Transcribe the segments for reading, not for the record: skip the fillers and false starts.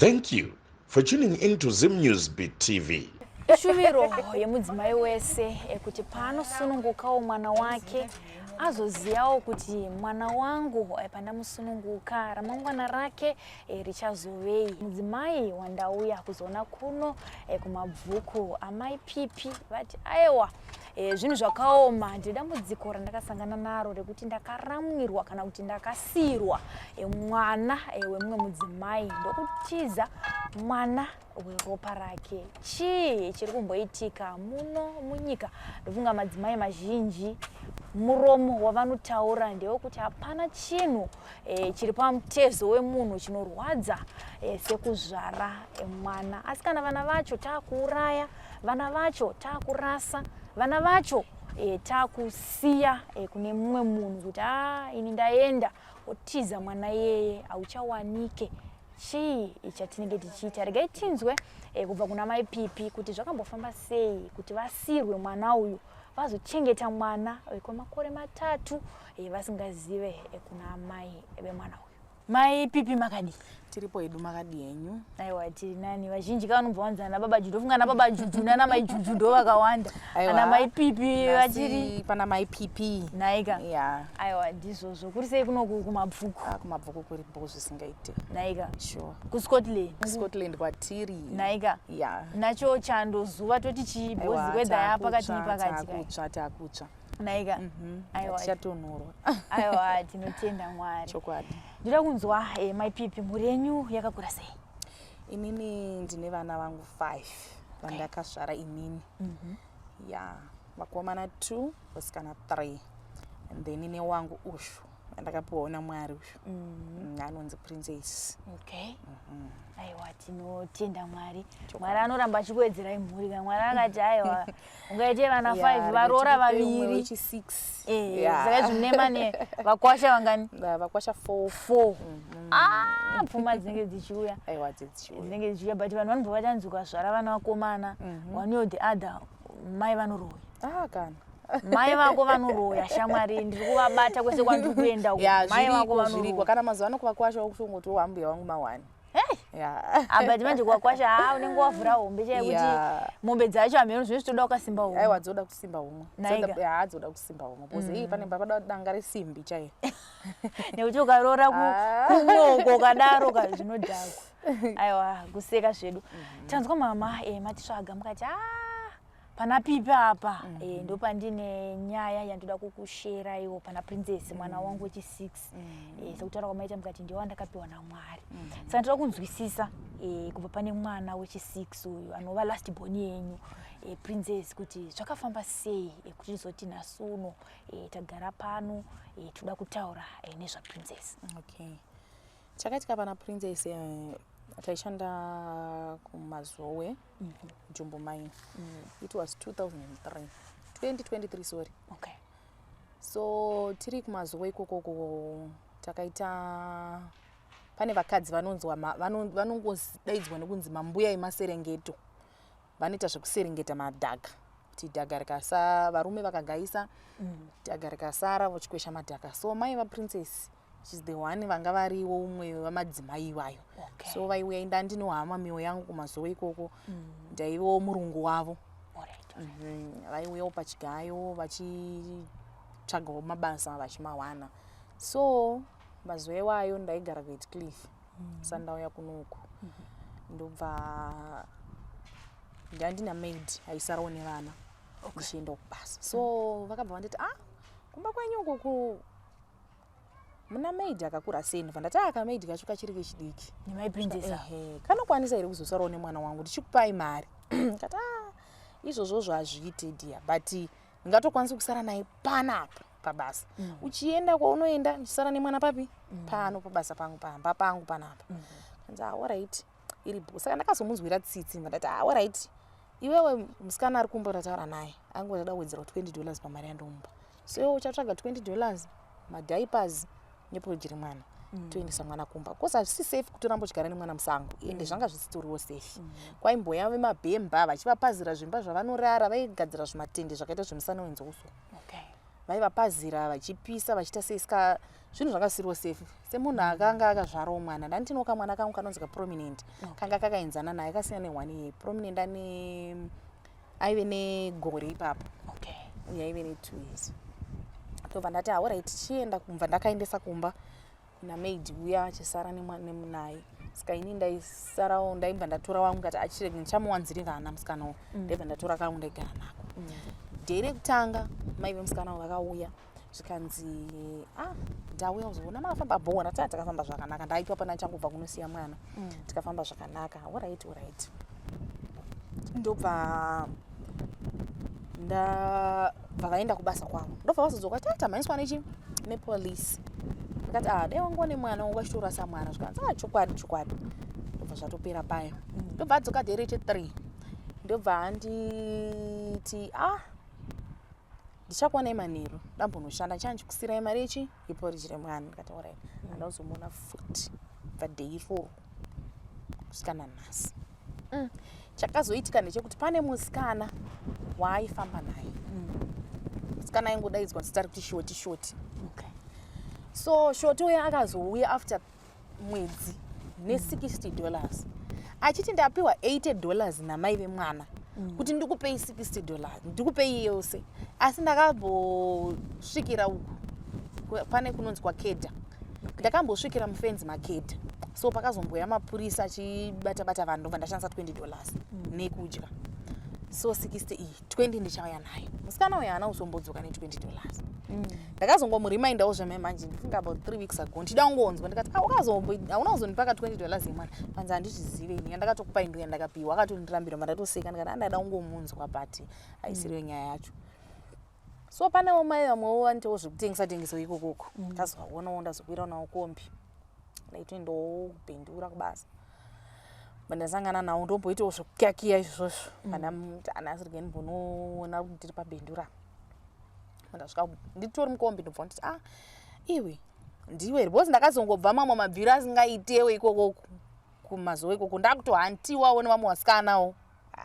Thank you for tuning in to Zim News Beat TV. Shuviro yemudzimai wese kuti paanosunungukawo mwana wake azozivawo kuti mwana wangu pandamusununguka, ramangwana rake richazovei. Mudzimai wandauya kuzoona kuno kuMabvuku, Amai Pipi, vati aiwa, zvinhu zvakaoma, ndine dambudziko randakasangana naro rekuti ndakaramwirwa kana kuti ndakasiyirwa mwana wemumwe mudzimai, ndokutiza mwana weropa rake. Chii chiri kumboitika muno munyika? Ndofunga madzimai mazhinji muromo wavanotaura ndewekuti hapana chinhu chiri pamutezo wemunhu chinorwadza sekuzvara mwana. Asi kana vana vacho taakuuraya, vana vacho taakurasa, vana vacho taakusiya kune mumwe munhu kuti a ini ndaenda, otiza mwana iyeye, hauchawanike. Chii chatinenge tichiita? Regai tinzwe kubva kuna Mai Pipi kuti zvakambofamba sei kuti vasirwe mwana uyu, vazochengeta mwana kwemakore 3 vasingazive kuna mai vemwana uyu. Mai Pipi, makadii? Tiripo hedu, makadi henyu? Aiwa, tiri nani. Vazhinji kavanobva vanzi ana Baba Juju. Ndofunga ana Baba Juju nana Mai Juju ndo vakawanda. Ana Mai Pipi vachiri Pana Mai Pipi. Naika. Ya. Aiwa, ndizvozvo. Kuri sei kunoku kuMabvuku? Ah, kuMabvuku kuri bho zvisingaite. Naika. Sure. KuScotland. Scotland kwatiri. Naika. Ya. Nacho chando, zuva toti chii? Because weather yapakati nepakati kai. Takutsva, takutsva. Naika. Aiwa. Tichatonhorwa. Aiwa, tinotenda Mwari. Chokwadi. Ndoda kunzwa, Mai Pipi, mhuri yenyu yakakura sei? Inini ndine vana vangu 5 vandakazvara inini. Ya, vakomana 2, vasikana 3, and then ine wangu ushu andakapiwawo naMwari ushu. Anonzi Princess. Okay, aiwa, tinotenda Mwari. Mwari anoramba achikuwedzerai mhuri. Kana Mwari akati aiwa, ungaite vana 5, varoora vaviri. Wechi6. Saka izvi mune vakwasha vangani? Vakwasha 4. 4. Ah, pfuma dzinenge dzichiuya. Aiwa, dzichiuya. Dzinenge dzichiuya, but vanhu vanobva vatanzi ukazvara vana vakomana, one or the other mai vanoroya. Ah, kana. Mai vako vanoroya. Shamwari, ndiri kuvabata kwese kwandiri kuenda uko. Ya. Mai vako Zviriko, zviriko. vanoroya. Kana mazuva ano kuvakwasha kutongoti wambuya wangu mawani. Hey! Ya. But manje kwakwasha, ha, unenge wavhura hombe chaiyo kuti mombe dzacho hameno zvinenge zvitoda wakasimba homwe. Aiwa, dzoda kusimba homwe. Naika. Ya, dzoda kusimba homwe because ii pane papada danga resimbi chaiyo. Nekuti ukaroora kumwe uko ukadaro ka, zvinodhakwa. Aiwa, kuseka zvedu. Tanzwa mama matitsvaga mukati a pana Pipi apa, ndopandine nyaya yandoda kukusheraiwo pana Princess, mwana wangu wechi6. Sekutaura kwamaita, mukati ndiye wandakapiwa naMwari. Saka ndoda kunzwisisa kubva pane mwana wechi6 uyu anova last born yenyu, Princess, kuti zvakafamba sei kuti tizoti nhasi uno tagara pano, toda kutaura nezvaPrincess. Okay, chakaitika pana Princess, taishanda kuMazowe, Jumbo Mine. It was 2003, 2023, sorry. So tiri kuMazowe ikokoko, takaita pane vakadzi vanonzwa vanongodaidzwa nekunzi mambuya emaserengeto. Vanoita zvekuserengeta madhaka, kuti dhaga rikasa, varume vakagaisa, dhaga rikasara vochikwesha madhaka. So mai vaPrincess, she's the one vanga variwo umwe vamadzimai iwayo. So vaiuya, inda ndinohama miwo yangu kuMazowe ikoko, ndaivawo murungu wavo. Vaiuyawo pachigayo vachitsvagawo mabasa vachimawana. So mazuva iwayo ndaigara kuHatcliffe. Sandauya kunoku, ndobva ndandina maid aisarawo nevana ndichienda kubasa. So vakabva vanditi, "Ah, kumba kwenyu uko muna maid akakura sei?" Ndobva ndati, "Ah, kamaid kacho kachiri kechidiki." Nemai Princess. Ehe, "Kanokwanisa here kuzosarawo nemwana wangu ndichikupai mari?" Kati, "Ah, izvozvozvo hazviite dear, but ndingatokwanisa kusara naye panapa pabasa. Uchienda kwaunoenda, ndichisara nemwana papi pano pabasa pangu, pamba pangu panapa." Kanzi, "Ah, alright, iripo." Saka ndakazomunzwira tsitsi, ndibva ndati, "Ah, alright, iwewe musikana ari kumba ndataura naye, angoti kuwedzera $20 pamari yandomupa. So iwe uchatsvaga $20, madiapers neporridge remwana, toendesa mwana kumba, because hazvisi safe kuti urambe uchigara nemwana musango." Ende zvanga zvisitoriwo safe. Kwaimboya vemabhemba vachivapazira zvimba zvavanorara, vaigadzira zvimatende zvakaita zvemusana wenzou. Okay. Vaivapazira vachipisa vachiita sei, saka zvinhu zvakasiriwo safe. Semunhu akanga akazvarawo mwana, ndanditinowo kamwana kangu kanonzi kaProminent. Kanga kakaenzana naye, kasiyana neone year. Prominent ane aive negore ipapo, uye aive ne2 years. Ndobva ndati, "Alright, tichienda kumba." Ndakaendesa kumba kuna maid uya achisara nemunaye. Saka ini ndaisarawo, ndaibva ndatora wangu, ngati achirege ndichamuwanziri vana musikanawo. Ndaibva ndatora kangu, ndaigara nako. Day rekutanga mai vemusikana vakauya, zvikanzi, "Ah, ndauya kuzoona makafamba bhora." Taa takafamba zvakanaka, ndaipa pana changobva kunosiya mwana. Tikafamba zvakanaka. Alright. Ndobva ndabva vaenda kubasa kwavo, ndobva vazodzoka, tata mhanyiswa nechi nepolisi. Ndikati, "Ah, dai wanga une mwana wanga uchitorasa mwana." Zvikanzi, "Ah, chokwadi, chokwadi." Ndobva zvatopera payo. Ndobva adzoka day rechi 3, ndobva anditi, "Ah, ndichakuonai manheru, ndambonoshanda, ndichandichikusirai mari yechi yeporiji remwana." Ndikati, "Alright." Handakuzomuona futi bva day iroro kusvika nanhasi. Chakazoitika ndechekuti pane musikana waaifamba naye. Musikana aingodaidzwa zita rekuti Shoti, Shoti. So Shoti uya akazouya after mwedzi ne$60, achiti, "Ndapiwa $80 namai vemwana kuti ndikupei $60, ndikupei yose." Asi ndakambosvikira uku pane kunonzi kwaKedha, ndakambosvikira mufenzi maKedha. So pakazomboya mapurisa achibata bata vanhu, ndobva ndashandisa $20 nekudya. So 60 iyi, 20 ndichauya nayo. Musikana uyu haana kuzombodzoka ne$20. Ndakazongomuremindawo zvamai manje, ndifunga about 3 weeks ago, ndichida kungonzwa. Ndikati, "Ah, wakazombo hauna kuzondipa ka $20 yemwana?" Panzi, "Handizvizive ini, yandakatokupai ndo yandakapiwa." Akatondirambira, mandatoseka. Ndikati, "Andada kungomunzwa, but haisiriyo nyaya yacho." So panewo mai vamwewo vanoitawo zvekutengesa tengesawo ikokoko. Ndazovaonawo, ndazokwira nawo kombi, ndaitoendawo kuBindura kubasa, ndasangana nawo, ndomboitawo zvekukiyakiya izvozvo. Pandamuti, "Anasi, regai ndimbonoona kuti ndiri paBindura." Ndasvika, nditori mukombi, ndobva nditi, "Ah, iwe ndiwe here?" Because ndakazongobva mamwe mabviro asingaitewo ikoko kumazuva ikoko, ndakutohantiwawo nevamwe vasikanawo.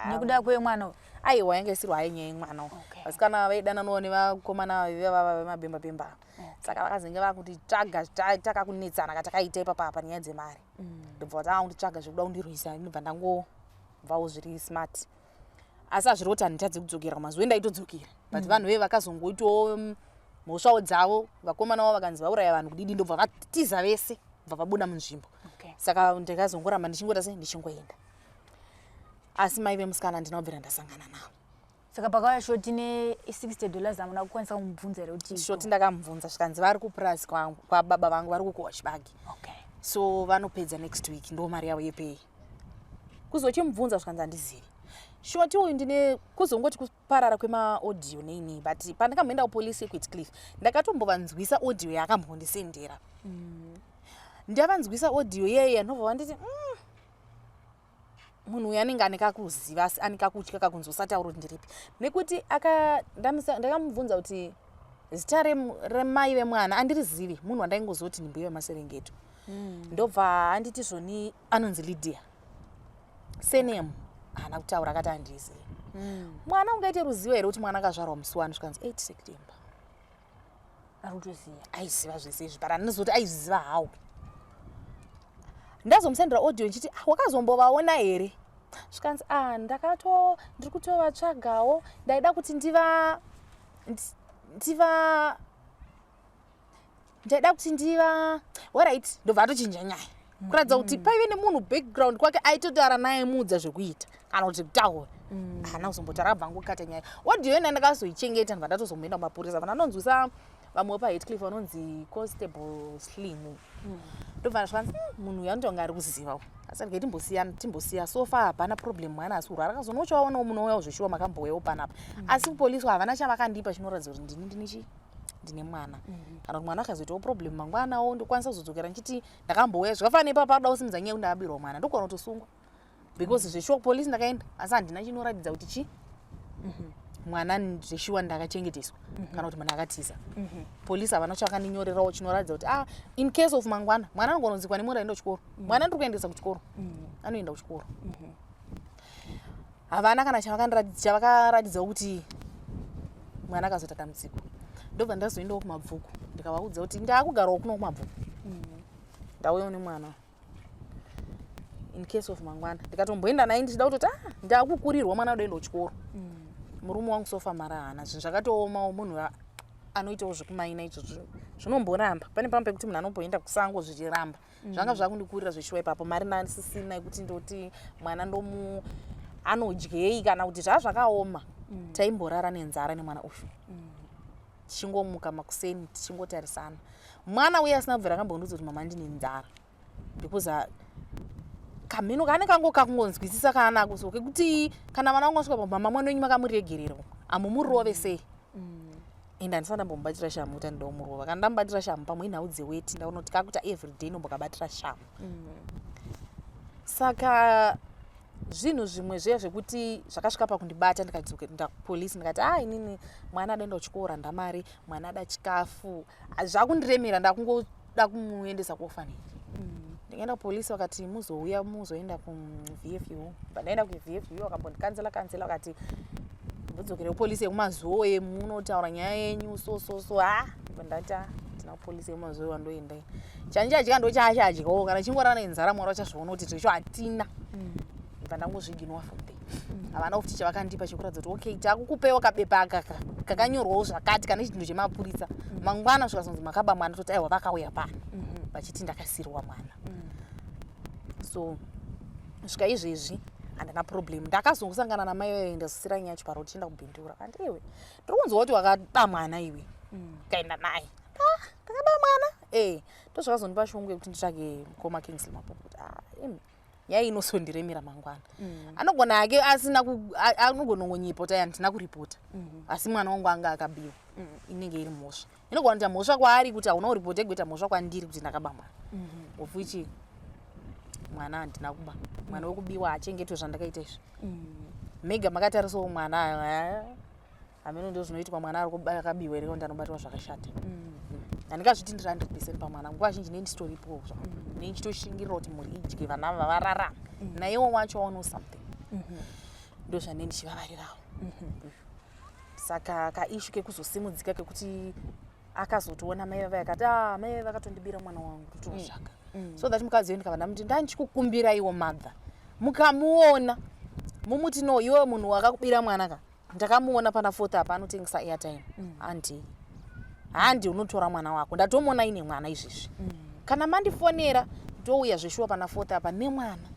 Nekuda kwemwana uyu? Aiwa, yange isiri hayo nyaya yemwana. Vasikana vaidananawo nevakomana vevava vemabhemba bhemba. Saka vakazenge vakutitsvaga, takakunetsana katakaita ipapa nyaya dzemari. Ndobva vati akunditsvaga zvekuda kundirwisa. Ndobva ndangobvawo zviri smart, asi hazviri kuti handitadzi kudzokera kumazuva endaitodzokera, but vanhu veve vakazongoitawo mhosvawo dzavo. Vakomana vavo vakanzi vauraya vanhu kudidi, ndobva vatiza vese, bva vabuda munzvimbo. Saka ndakazongoramba ndichingoita sei, ndichingoenda, asi mai vemusikana handina kubvira ndasangana navo. Saka pakauya Shoti ne$60, hamuna kukwanisa kumubvunza here kuti? Shoti ndakamubvunza, zvikanzi vari kupurazi kwangu, kwababa vangu, vari kukohwa chibage. So vanopedza next week, ndo mari yavo yepei. Kuzochimubvunza, zvikanzi handizivi Shoti uyu. Ndine kuzongoti kuparara kwemaaudio neinei, but pandakamboenda kupolisi yekuHatcliffe, ndakatombovanzwisa audio yaakambondisendera. Ndavanzwisa audio yeye, ndobva vanditi, munhu uyu anenge ane kakuziva, asi ane kakutya kakunzi usataura kuti ndiripi." Nekuti ndakamubvunza kuti zita remai vemwana andirizivi, munhu wandaingozoti ndimbuya wemaserengeto. Ndobva anditi zvoni anonzi Lydia. Surname haana kutaura, akati handizivi. Mwana ungaite ruzivo here kuti mwana akazvarwa musi wani? Zvikanzi 8 September. Ari kutoziva. Aiziva zvese izvi, but handinozoti aiziva hawo. Ndazomusendera audio ndichiti, "Ah, wakazombovaona here?" Zvikanzi, "Ah, ndakato ndiri kutovatsvagawo, ndaida kuti ndiva ndiva ndaida kuti ndiva." Alright, ndobva atochinja nyaya, kuratidza kuti paive nemunhu background kwake aitotaura naye, muudza zvekuita kana kuti kutaura. Haana kuzombotaura, abva angokata nyaya. Audio yona ndakazoichengeta, ndobva ndatozomboenda kumapurisa, vananonzwisa vamwe vepaHatcliffe vanonzi Constable Slim. Ndobva zvanzi, munhu uyu anotonga ari kuziva." Asi regai timbosiya, timbosiya. So far hapana problem, mwana asi kurwara. Akazonochaonawo munouyawo zveshuwa, makambouyawo panapa, asi kupolisi havana chavakandipa chinoratidza kuti ndini ndine chi ndine mwana, kana kuti mwana akazoitawo problem mangwanawo ndokwanisa kuzodzokera ndichiti ndakambouya. Zvakafanana nepapa akuda kusimudza nyaya yekuti ndakabirwa mwana, ndokwana kutosungwa, because zveshuwa kupolisi ndakaenda, asi handina chinoratidza kuti chi mwana zveshuwa ndakachengeteswa kana kuti munhu akatiza. Polisi havana chakandinyorerawo chinoratidza kuti, ah, in case of mangwana mwana anongononzikwa nemura aenda kuchikoro. Mwana ndiri kuendesa kuchikoro, anoenda kuchikoro. Havana kana chavakaratidzawo kuti mwana akazoita dambudziko. Ndobva ndazoendawo kuMabvuku, ndikavaudza kuti ndaakugarawo kuno kuMabvuku, ndauyawo nemwana in case of mangwana. Ndikatomboenda naye ndichida kutoti, ah, ndaakukurirwa, mwana udoenda kuchikoro. Murume wangu so far mari haana, zvinhu zvakatoomawo. Munhu anoitawo zvekumaina izvozvo, zvinomboramba. Pane pamwe pekuti munhu anomboenda kusango, zvichiramba. Zvanga zvakundikurira zveshuwa ipapo, mari ndasisina yekuti ndoti mwana ndomu anodyei kana kuti zvaa zvakaoma. Taimborara nenzara nemwana uyu, tichingomuka makuseni tichingotarisana. Mwana uye asina kubvira akambondiudza kuti, "Mama, ndine nzara," because kamhino kane kango kakungonzwisisa kaanako. So kekuti kana vana vangu vasvika, "Mama, mwana wenyu makamuregerera, hamumurove sei?" Ende handisati ndambomubatira shamu kuti andida kumurova. Kana ndamubatira shamu, pamwe inhau dzeweti. Ndaona kuti kakuita everyday nombokabatira shamu. Saka zvinhu zvimwe zviya zvekuti zvakasvika pakundibata, ndikadzoka kupolisi, ndikati, "A, inini mwana adaenda kuchikoro, ndamari mwana ada chikafu, zvakundiremera, ndakungoda kumuendesa kuorphanage." Ndikaenda kupolisi, vakati, "Muzouya, muzoenda kuVFU." Bva ndaenda kuVFU, vakambondikanzela kanzela, vakati, "Mbodzokere kupolisi yekuMazoe, munotaura nyaya yenyu." So so so, ha, bva ndati, "Ah, tina kupolisi yekuMazoe wandoenda. Chandichadya ndochaachadyawo, kana chingorara nenzara, Mwari vachazviona kuti zvecho hatina." Bva ndangozviignore from there. Havana futi chavakandipa chekuratidza kuti, "Okay, takukupewo kabepa aka kakanyorwawo zvakati kana chinhu chemapurisa." Mangwana zvikazonzi makaba mwana, toti, "Aiwa, vakauya pano vachiti ndakasirwa mwana." So svika izvezvi handina problem. Ndakazongosangana namai vayo, ndazosira nyaya yacho paro, tichienda kuBindura. Kandi, "Iwe, ndiri kunzwa kuti wakaba mwana iwe, ukaenda naye." "Ah, ndakaba mwana e." Ndozvakazondipa shungu yekuti nditsvake mukoma Kingsley Mapopo, kuti, ah, imi, nyaya inozondiremera mangwana. Anogona hake asina anogona kungonyepa kuti, "Handina kuripota," asi mwana wangu anga akabiwa. Inenge iri mhosva, inogona kuita mhosva kwaari kuti hauna kuripota, igoita mhosva kwandiri kuti ndakaba mwana, of which mwana handina kuba. Mwana wekubiwa achengetwe zvandakaita izvi. Mega makatarisawo mwana, hameno ndo zvinoitwa mwana ari akabiwa here, kuti anobatwa zvakashata. Handingazviti ndiri 100% pamwana. Nguva zhinji nei ndichitoripowo zvangu, nei ndichitoshingirira kuti mhuri idye, vana ava vararama, naiwo wacho waonawo something. Ndo zvandei ndichivavarirawo. Saka kaissue kekuzosimudzika kekuti akazotoona mai vava, akati, "A, mai vava vakatondibira mwana wangu," tototsvaka. So that mukadzi uyu ndikabva ndamuti, "Ndandichikukumbirai mother, mukamuona mumuti, no, iwe munhu wakakubira mwana ka, ndakamuona pana fourth apa anotengesa airtime, handi handi unotora mwana wako, ndatomuona ine mwana izvezvi. Kana mandifonera, ndouya zveshuwa pana fourth apa nemwana,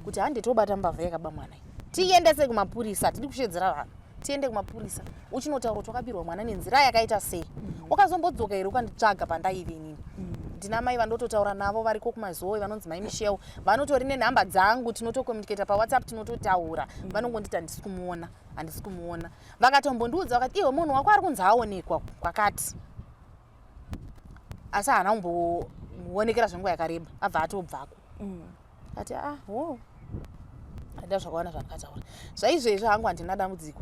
kuti handi tobata mbavha yakaba mwana iyi, tiendese kumapurisa. Hatidi kushedzera vanhu, tiende kumapurisa, uchinotaura kuti wakabirwa mwana nenzira yakaita sei. Wakazombodzoka here ukanditsvaga pandaive inini? Ndina mai vandototaura navo variko kuMazoe, vanonzi mai Michelle, vanotori nenhamba dzangu, tinotocommunicata paWhatsApp, tinototaura. Vanongonditi, 'Handisi kumuona, handisi kumuona.' Vakatombondiudza vakati, 'Iwe, munhu wako ari kunzi aonekwa kwakati, asi haana kumboonekera zvenguva yakareba, abva atobvako.' Ati, 'Ah, ho, handina zvakawanda zvandakataura zvaizvezvi hangu, handina dambudziko.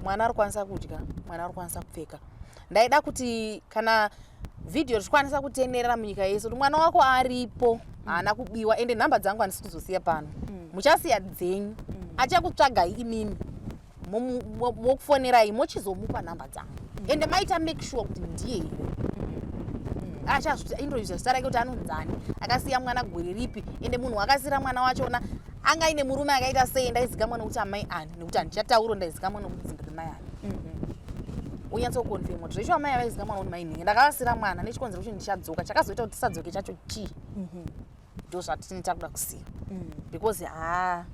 Mwana ari kukwanisa kudya, mwana ari kukwanisa kupfeka. Ndaida kuti kana vhidhiyo richikwanisa kutenderera munyika yese kuti mwana wako aripo, haana kubiwa. Ende nhamba dzangu handisi kuzosiya pano, muchasiya dzenyu. Achakutsvagai imimi, mokufonerai, mochizomupa nhamba dzangu. Ende maita make sure kuti ndiye here. Achazviintrodusa zita rake kuti anonzani, akasiya mwana gore ripi, ende munhu wakasiyira mwana wachona anga aine murume akaita sei. Ndaizikamwa nekuti amai ani, nekuti handichatauro, ndaizikamwa nekuti ndiri mai ani. Unyatsoconfirma kuti zvesho amai avaizikamwa nekuti mai nhingi, ndakavasira mwana nechikonzero kuti ndichadzoka. Chakazoita kuti tisadzoke chacho chii? Ndo zvatine takuda kusiya, because ha,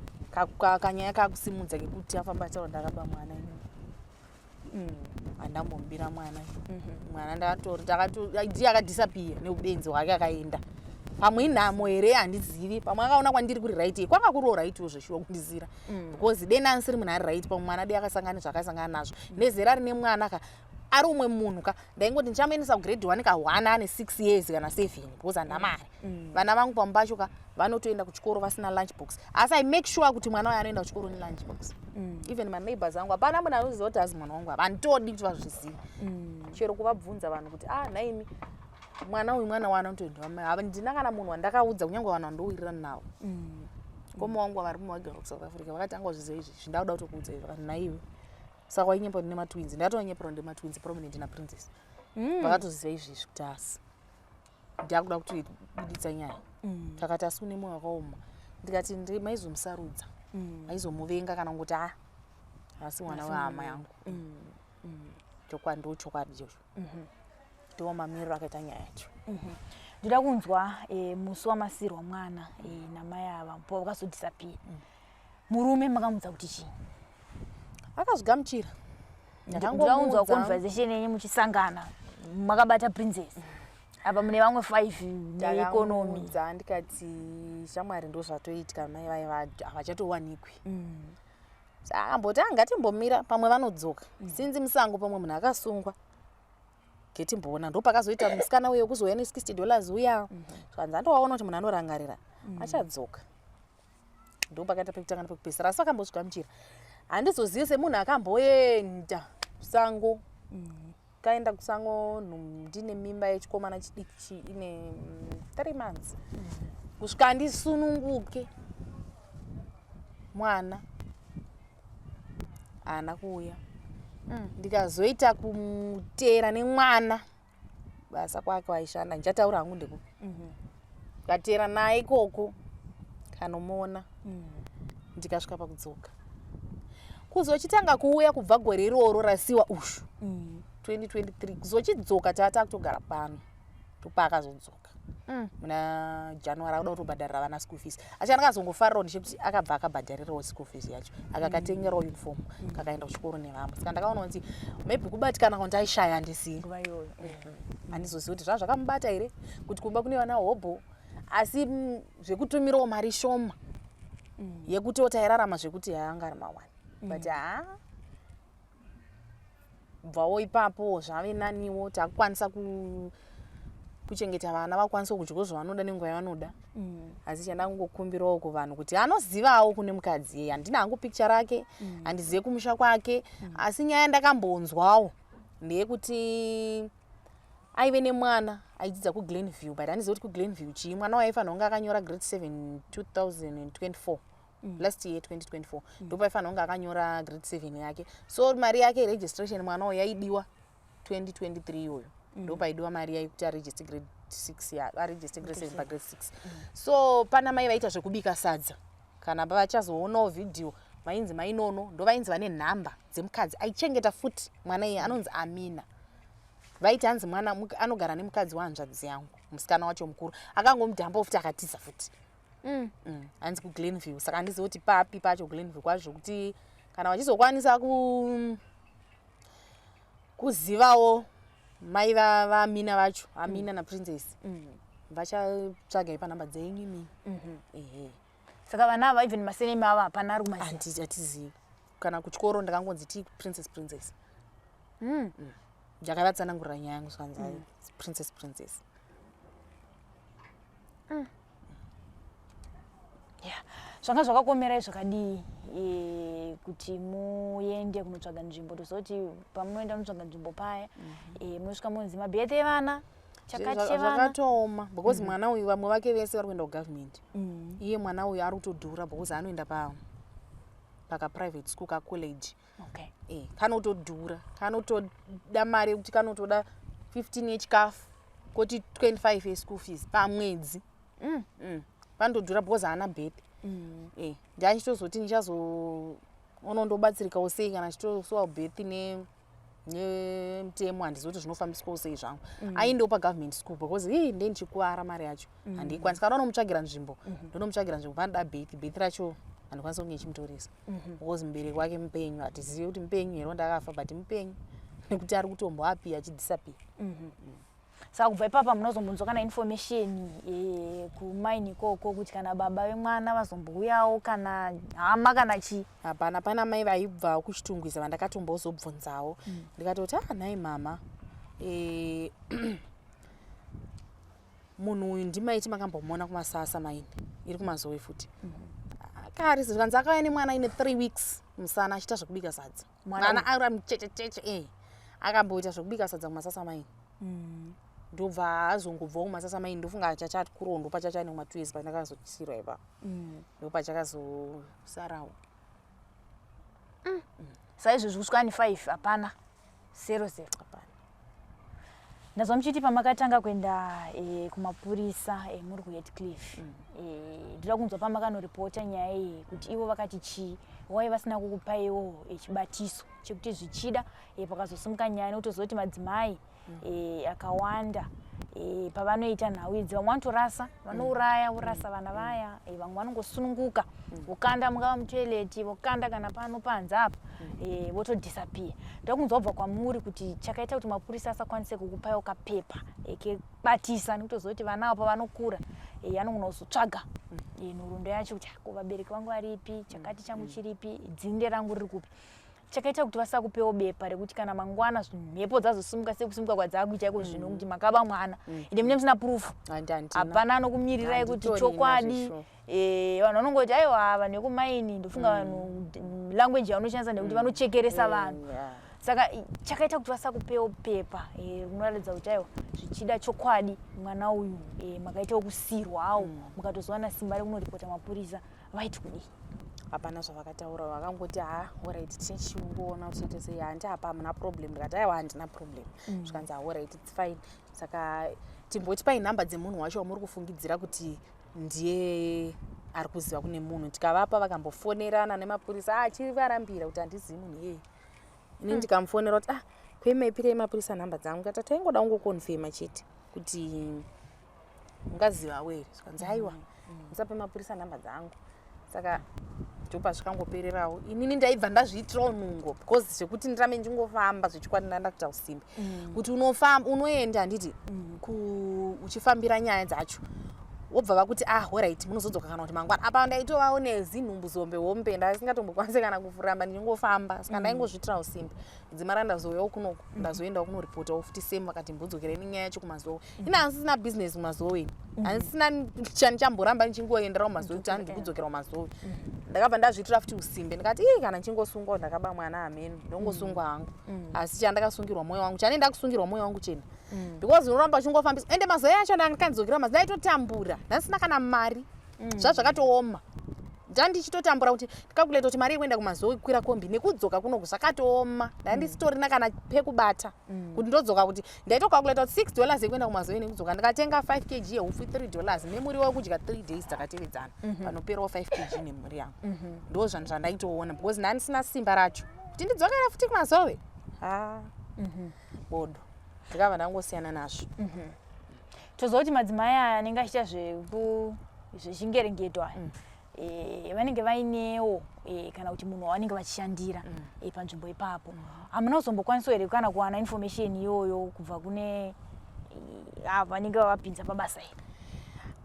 kanyaya kakusimudza kekuti afamba achitaura ndakaba mwana inini, handambomubira mwana. Mwana ndakatori ndiye akadisappear neubenzi hwake, akaenda. Pamwe inhamo here, handizivi. Pamwe akaona kwandiri kuri right, kwanga kuriwo rightwo zveshuwa kundisira, because dena andisiri munhu ari right, pamwe mwana de akasangana nezvaakasangana nazvo nezera rine mwana ka ari umwe munhu ka. Ndaingoti ndichamuendesa kugrade 1 ka1 ane 6 years kana 7, because handina mari. Vana vangu pamwe pacho ka vanotoenda kuchikoro vasina lunch box, asi I make sure kuti mwana wayo anoenda kuchikoro nelunch box. Even maneighbors angu, hapana munhu anoziva kuti azi mwana wangu apa. Handitodi kuti vazvizive, chero kuvabvunza vanhu kuti, "Ah, nhaimi, mwana uyu mwana wana?" Notoenda. Ndina kana munhu wandakaudza, kunyange vanhu vandowirirana navo. Mukoma wangu vari mumagara kuSouth Africa vakatanga kuzviziva izvi, zvindakuda kutokuudza izvi, vakati, "Naiwe." Saka wainyepa ndine matwins. Ndakatovanyeperwa ndine matwins, Prominent naPrincess. Vakatoziva izvezvi kuti asi ndakuda kutobuditsa nyaya. Takati asi une mwoyo wakaoma. Ndikati maizomusarudza, maizomuvenga kana kungoti a asi mwana wehama yangu. Chokwadi, ndo chokwadi ichocho, ndiwo mamiriro akaita nyaya yacho. Ndoda kunzwa musi wamasirwa mwana namai ava po vakazodisappear, murume makamudza kuti chii? Akazvigamuchira. Ndoda kunzwa conversation yenyu muchisangana makabata Princess, apa mune vamwe five neeconomy. Ndakamuudza ndikati, "Shamwari, ndo zvatoitika, mai vai havachatowanikwi." Saka akamboti, "Ah, ngatimbomira, pamwe vanodzoka sinzi musango, pamwe munhu akasungwa, getimboona." Ndo pakazoita musikana uyo kuzouya ne$60 uya, zvanzi andowaona kuti munhu anorangarira achadzoka. Ndo pakaita pekutanga nepekupedzisira, asi vakambozvigamuchira. Handizozivi semunhu akamboenda kusango, kaenda kusango ndine mimba yechikomana chidiki ine 3 months, kusvika ndisununguke mwana haana kuuya. Ndikazoita kumuteera nemwana basa kwake waishanda, ndichataura hangu ndekupi, ndikateera naye ikoko kanomuona. Ndikasvika pakudzoka kuzochitanga kuuya kubva gore iroro rasiwa ushu 2023, kuzochidzoka taa takutogara pano, ndopaakazodzoka muna January, akuda kutobhadharira vana school fees. Asi andakazongofarirawo ndechekuti akabva akabhadharirawo school fees yacho, akakatengerawo uniform, kakaenda kuchikoro nevamwe. Saka ndakaona kuti maybe kubatikana kwandi aishaya, handisii. Nguva iyoyo. Handizozivi kuti zvaa zvakamubata here kuti kumba kune vana hobho, asi zvekutumirawo mari shoma yekutiwo tairarama, zvekuti haanga ari mawani, but haa, bvawo ipapo zvave naniwo, takukwanisa kuchengeta vana, vakwanisa kudya zvavanoda nenguva yavanoda. Asi chandangokumbirawo kuvanhu kuti anozivawo kune mukadzi iyeye, handina hangu picture rake, handizive kumusha kwake, asi nyaya ndakambonzwawo ndeyekuti aive nemwana aidzidza kuGlenview, but handizivi kuti kuGlenview chii. Mwana waifanira kunge akanyora grade 7 2024, last year 2024, ndopaifanira kunge akanyora grade 7 yake. So mari yake yeregistration mwana uyu yaidiwa 2023 iyoyo, ndopaidiwa mari yaikuti aregister grade 6 ya aregister grade 7 pagrade 6. So pana mai vaita zvekubika sadza, kana vachazoonawo vhidhiyo, vainzi mainono, ndo vainzi vane nhamba dzemukadzi aichengeta futi mwana iye anonzi Amina. Vaiti hanzi mwana anogara nemukadzi wahanzvadzi yangu, musikana wacho mukuru akangomudhambawo futi akatiza futi. Hanzi kuGlenview, saka handizivi kuti papi pacho Glenview kwacho, zvokuti kana vachizokwanisa kuzivawo mai vaAmina vacho, Amina naPrincess, vachatsvagai panhamba dzenyu imini, ehe. Saka vana ava, even masurname avo hapana ari kumaziva? Hatizivi. Kana kuchikoro ndakangonzi ti Princess, Princess. Ndakavatsanangurira nyaya yangu, zvanzi Princess, Princess. Yeah, zvanga zvakakomerai zvakadii kuti muende kunotsvaga nzvimbo? Tozoti pamunoenda kunotsvaga nzvimbo paya, munosvika munzi mabirth evana, chakati chevana. Zvakatooma because mwana uyu vamwe vake vese vari kuenda kugovernment, iye mwana uyu ari kutodhura because anoenda pa pakaprivate school, kacollege. Kanotodhura, kanotoda mari yekuti kanotoda 15 yechikafu, koti 25 yeschool fees pamwedzi. Panotodhura because haana birth. Ndiachitozoti ndichazoona ndobatsirikawo sei kana achitosuwa birth nemutemo, handizivi kuti zvinofambiswawo sei zvangu. Aendewo pagovernment school because ii nde ndichikuvara, mari yacho handiikwanisi. Kana unomutsvagira nzvimbo, ndonomutsvagira nzvimbo. Panoda birth, birth racho handikwanisi kunge ichimutoresa because mubereki wake mupenyu. Hatizivi kuti mupenyu here, ndakafa, but mupenyu nekuti ari kutomboapiya achidisappear. Saka kubva ipapa munozombonzwa kana information kumaini ikoko kuti kana baba vemwana vazombouyawo, kana hama, kana chii? Hapana. Pana mai vaibva kuChitungwiza vandakatombozobvunzawo, ndikatoti, "Ah, nhai mama, munhu uyu ndimaiti makambomuona kuMasasa maini iri kuMazowe futi kari?" Zvikanzi akauya nemwana ine 3 weeks musana achiita zvekubika sadza. Mwana Mwana ari muchechecheche, akamboita zvekubika sadza kuMasasa maini, ndobva azongobvawo kuMasasa maini. Ndofunga chachati kurondo ndopachachaine kuma 2 years pandakazosirwa ipapo, ndopachakazosarawo. Saizvozvi kusvika ni 5 hapana, 00. Hapana. Ndazwa muchiti pamakatanga kuenda kumapurisa muri kuHatcliffe, ndoda kunzwa pamakanoripota nyaya iyi kuti ivo vakati chii, wai vasina kukupaiwo chibatiso chekuti zvichida pakazosimuka nyaya, nekutoziva kuti madzimai akawanda pavanoita nhau idzi, vamwe vanotorasa, vanouraya, vorasa vana vaya, vamwe vanongosununguka, vokanda mungava mutoilet, vokanda kana pano panze apa, votodisappear. Ndoda kunzwa kubva kwamuri kuti chakaita kuti mapurisa asakwanise kukupaiwo kapepa kebatisa, nekutoziva kuti vana avo pavanokura anogona kuzotsvaga nhoroondo yacho kuti, "Ah, ko vabereki vangu varipi? Chakati changu chiripi? Dzinde rangu riri kupi?" Chakaita kuti vasakupewo bepa rekuti kana mangwana mhepo dzazosimuka sekusimuka kwadzakuita iko zvino, kuti makaba mwana, ende mune musina proof, Handina. hapana anokumirirai kuti Handitorina chokwadi. zvesure. Vanhu vanongoti, "Aiwa, vanhu vekumaini." Ndofunga vanhu language yavanoshandisa ndekuti vanochekeresa vanhu. Saka chakaita kuti vasakupewo pepa rinoratidza kuti, aiwa, zvichida chokwadi mwana uyu makaitawo kusirwawo, mukatozowana simba rekunoripota mapurisa, vaiti kudii? Hapana zvavakataura. Vakangoti, "Ha, alright, tichachingoona kuti tiite sei." Handi apa hamuna problem? Ndikati, "Aiwa, handina problem." Zvikanzi, "Alright, it's fine. Saka timbotipai nhamba dzemunhu wacho wamuri kufungidzira kuti ndiye ari kuziva kune munhu." Tikavapa, vakambofonerana nemapurisa achivarambira kuti handizivi munhu iyeye ini. Ndikamufonera kuti, "Ah, kwemaipirei mapurisa nhamba dzangu?" Kati, "Taingoda kungoconfirma chete kuti ungazivawo here." Zvikanzi, "Aiwa, musape mapurisa nhamba dzangu." Saka ndopazvikangopererawo. Inini ndaibva ndazviitirawo nungo because zvekuti ndirambe ndingofamba, zvechokwadi ndanda kuita usimbe kuti unofamba, unoenda, handiti, uchifambira nyaya dzacho, wobva vakuti, "Ah, alright, munozodzoka kana kuti mangwana." Apa ndaitovawo nezinhumbu zombe hombe, ndasingatombokwanisi kana kuramba ndichingofamba. Saka ndaingozviitira usimbe. Dzimara ndazouyawo kunoku, ndazoendawo kunoripotawo futi same. Vakati mbodzokerai nenyaya yacho kuMazowe. Ine handisina business kuMazowe ini, handisina chandichamboramba ndichingoenderawo kuMazowe kuti handi kudzokera kuMazowe. Ndakabva ndazviitira futi usimbe, ndikati, "Ii, kana ndichingosungawo ndakaba mwana, hameno, ndongosungwa hangu." Asi chandakasungirwa mwoyo wangu, chanenda kusungirwa mwoyo wangu chena, because unoramba uchingofambisa. Ende mazuva acho ndakandidzokera mazuva, ndaitotambura, ndasina kana mari, zvazvakatooma. Ndandichitotambura kuti ndicalculate kuti mari yekuenda kuMazowe, kukwira kombi nekudzoka kunoku, zvakatooma. Ndandisitorina kana pekubata kuti ndodzoka, kuti ndaitocalculata kuti $6 yekuenda kuMazowe nekudzoka, ndikatenga 5 kg yeupfu $3 nemuriwo wekudya 3 days takatevedzana, panoperawo 5 kg nemhuri yangu. Ndo zvanhu zvandaitoona because ndandisina simba racho kuti ndidzokere futi kuMazowe. Ha, bodo, ndikabva ndangosiyana nazvo. Toziva kuti madzimai aya anenge achiita zvechingerengeto aya, vanenge vainewo kana kuti munhu wavanenge vachishandira panzvimbo ipapo. Hamuna kuzombokwanisawo here kana kuwana information iyoyo kubva kune avo vanenge vavapinza pabasa iri?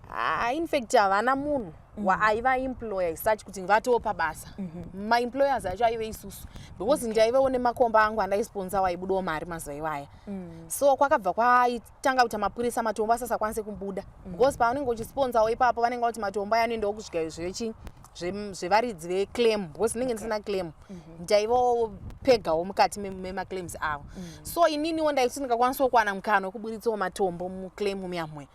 Ah, in fact havana munhu waaiva employer such kuti vatopa basa. Maemployers acho aive isusu because ndaivewo nemakomba angu andaisponsa, waibudawo mari mazuva iwaya. So kwakabva kwaitanga kuita mapurisa, matombo asasakwanise kubuda because pavanenge uchisponsawo ipapo, vanenge vati matombo aya anoendawo kusvika zvechi zvevaridzi veclaim, because ndinenge ndisina claim, ndaivawo pegawo mukati memaclaims avo. So ininiwo ndaiti ndingakwanisawo kuwana mukana wekuburitsawo matombo muclaim muyamwe,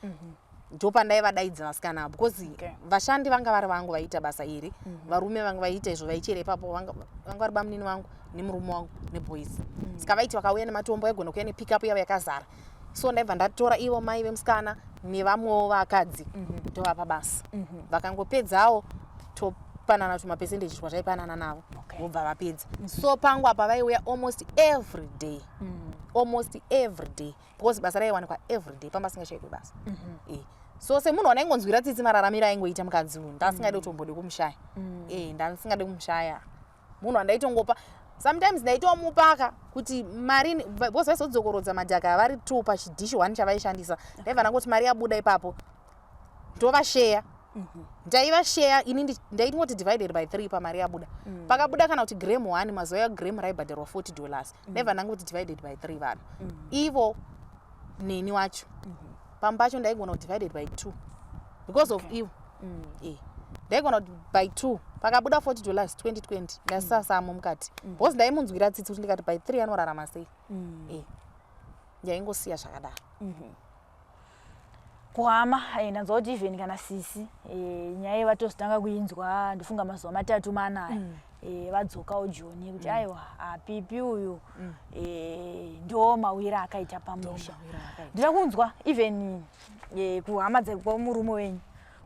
ndopandaivadaidza vasikana avo because vashandi vanga vari vangu vaiita basa iri. Varume vanga vaiita izvo, vaichera ipapo, vanga vari bamunini vangu nemurume wangu neboys. Saka vaiti vakauya nematombo, aigona kuuya nepickup yavo yakazara. So ndaibva ndatora ivo mai vemusikana nevamwewo vakadzi, tovapa basa. Vakangopedzawo, topanana tumapercentage twataipanana navo. Vobva vapedza. So pangu apa vaiuya almost every day, almost every day, because basa raiwanikwa every day, pamba singashaikwe basa. So semunhu wandaingonzwira tsitsi mararamiro aingoita mukadzi uyu, ndasingadi kutombode kumushaya. Ndasingadi kumushaya. Munhu wandaitongopa, sometimes ndaitomupaka kuti mari, because vaizodzokorodza madhaka vari two pachidhishi one chavaishandisa. Ndaibva ndangoti mari yabuda ipapo ndovasheya, ndaivasheya ini. Ndaingoti divided by three pamari yabuda. Pakabuda kana kuti gram one, mazuva ya gram raibhadharwa $40, ndaibva ndangoti divided by three, vanhu ivo neni wacho. Pamwe pacho ndaigona kuti divided by two because of ivo. Ndaigona kuti by two, pakabuda $40, 2020, ndasasamo mukati because ndaimunzwira tsitsi kuti ndikati by three anorarama sei. Ndaingosiya zvakadaro. Kuhama, ndanzwa kuti even kana sisi, nyaya yevatozotanga kuinzwa, ndofunga mazuva 3 4 aya. Vadzokawo Joni kuti aiwa, apipi uyu ndo mawiro akaita pamusha. Ndomawiro akaita. Ndida kunzwa even kuhama dzekwamurume wenyu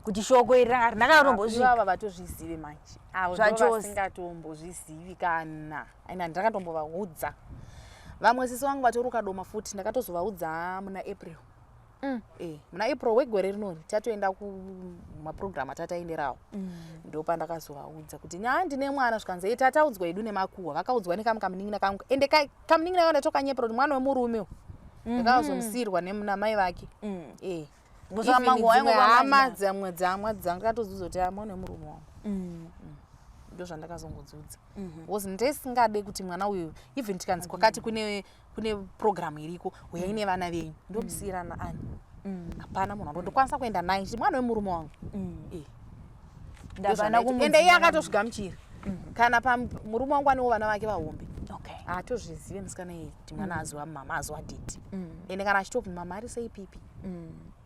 kuti shoko iri harina kana. Ivava vatozvizive manje avo. Zvachose. Ndovasingatombozvizivi kana, aina ndakatombovaudza. Vamwe sisi vangu vatoruka doma futi, ndakatozovaudza muna April. Muna April wegore rinori tatoenda kumapurogiramu atataenderawo, ndopandakazovaudza kuti nya ndine mwana. Zvikanzi, "E, tataudzwa hedu nemakuhwa." Vakaudzwa nekamwe kamunin'ina kangu, ende kamunin'ina kangu ndatokanyepera kuti mwana wemurume uyu. Ndakazomusiyirwa namai vake. Kusaka Even mangu dzimwe waingova hama manje. Dzamwe dzamwa dzangatodzudza kuti, "Ah, mwana wemurume wangu." Ndo zvandakazongodzudza because ndisingade kuti mwana uyu, even tikanzi kwakati kune programu iriko, uyai nevana venyu, ndomusiyirana ani? Hapana munhu andondokwanisa kuenda naye chiti mwana wemurume wangu. Ndapana. Ndozvandaita. Ende iye akatozvigamuchira. Kana pamurume wangu anewo vana vake vahombe, haatozvizive musikana iyi kuti mwana aziva mama, aziva dhedhi. Ende kana achitobva, "Mama, ari sei pipi?"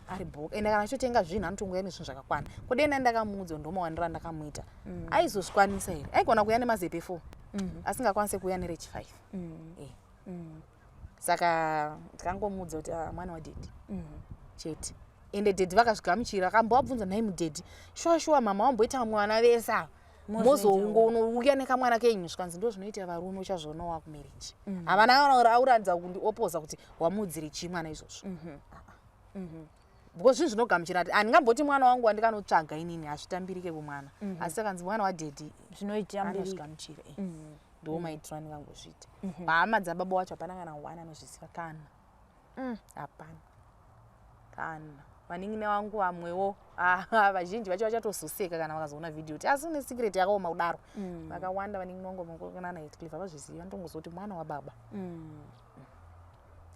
Ari bhoka. Ende kana achitotenga zvinhu, anotongoya nezvinhu zvakakwana. Kudenda ndakamuudza, ndomawaniro andakamuita, aizozvikwanisa here? Aigona kuuya nemazepe 4, asingakwanisi kuuya nerechi 5. Saka ndikangomuudza kuti, "Ah, mwana wadhedhi," chete. Ende dhedhi vakazvigamuchira. Akambovabvunza, "Nhai mudhedhi, shuwa shuwa mama wamboita vamwe vana vese ava, mozongouya nekamwana kenyu?" Zvikanzi, "Ndo zvinoita varume, uchazviona wakumarriage." Havana auratidza kundiopoza kuti wamuudzire chii mwana izvozvo, because zvinhu zvinogamuchira ati handingamboti mwana wangu wandikanotsvaga inini hazvitambirike kumwana, asi akanzi mwana wadhedhi, Zvinoitambirika. anozvigamuchira. Ndo maitiro andingangozviita. Hama dzababa wacho hapana kana one anozviziva, kana hapana kana. Vanin'ina vangu vamwewo, ah, vazhinji vacho vachatozoseka kana vakazoona vhidhiyo kuti asi une secret yakaoma kudaro. Vakawanda vanin'ina vangu vanana Heathcliff havazvizivi, vanotongozoti mwana wababa.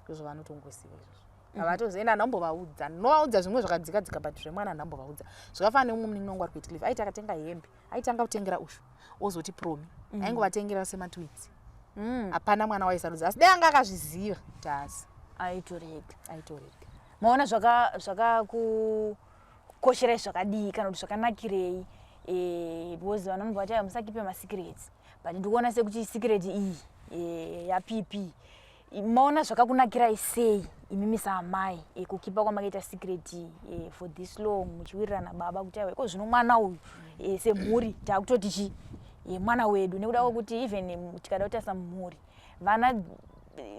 Izvo vanotongoziva izvozvo, havatozivi. Handambovaudza, ndinovaudza zvimwe zvakadzika dzika, but zvemwana handambovaudza. Zvakafanana neumwe munin'ina wangu ari kuHeathcliff, aiti akatenga hembe, aitanga kutengera ushu, ozoti Promi. Aingovatengera sematwins. Hapana mwana waisarudza, asi dai anga akazviziva kuti haasi Aitorega. Aitorega. Maona zvakakukosherai zvakadii kana kuti zvakanakirei? Because vanhu vanobva vati, "Aiwa, musakipe masecrets," but ndikuona sekuti secret iyi yaPP, maona zvakakunakirai sei imimi saamai, kukipa kwamakaita secret for this long, muchiwirirana baba kuti aiwa, iko zvino mwana uyu, semhuri taakutoti chi mwana wedu? Nekuda kwekuti even tikada kutarisa mumhuri, vana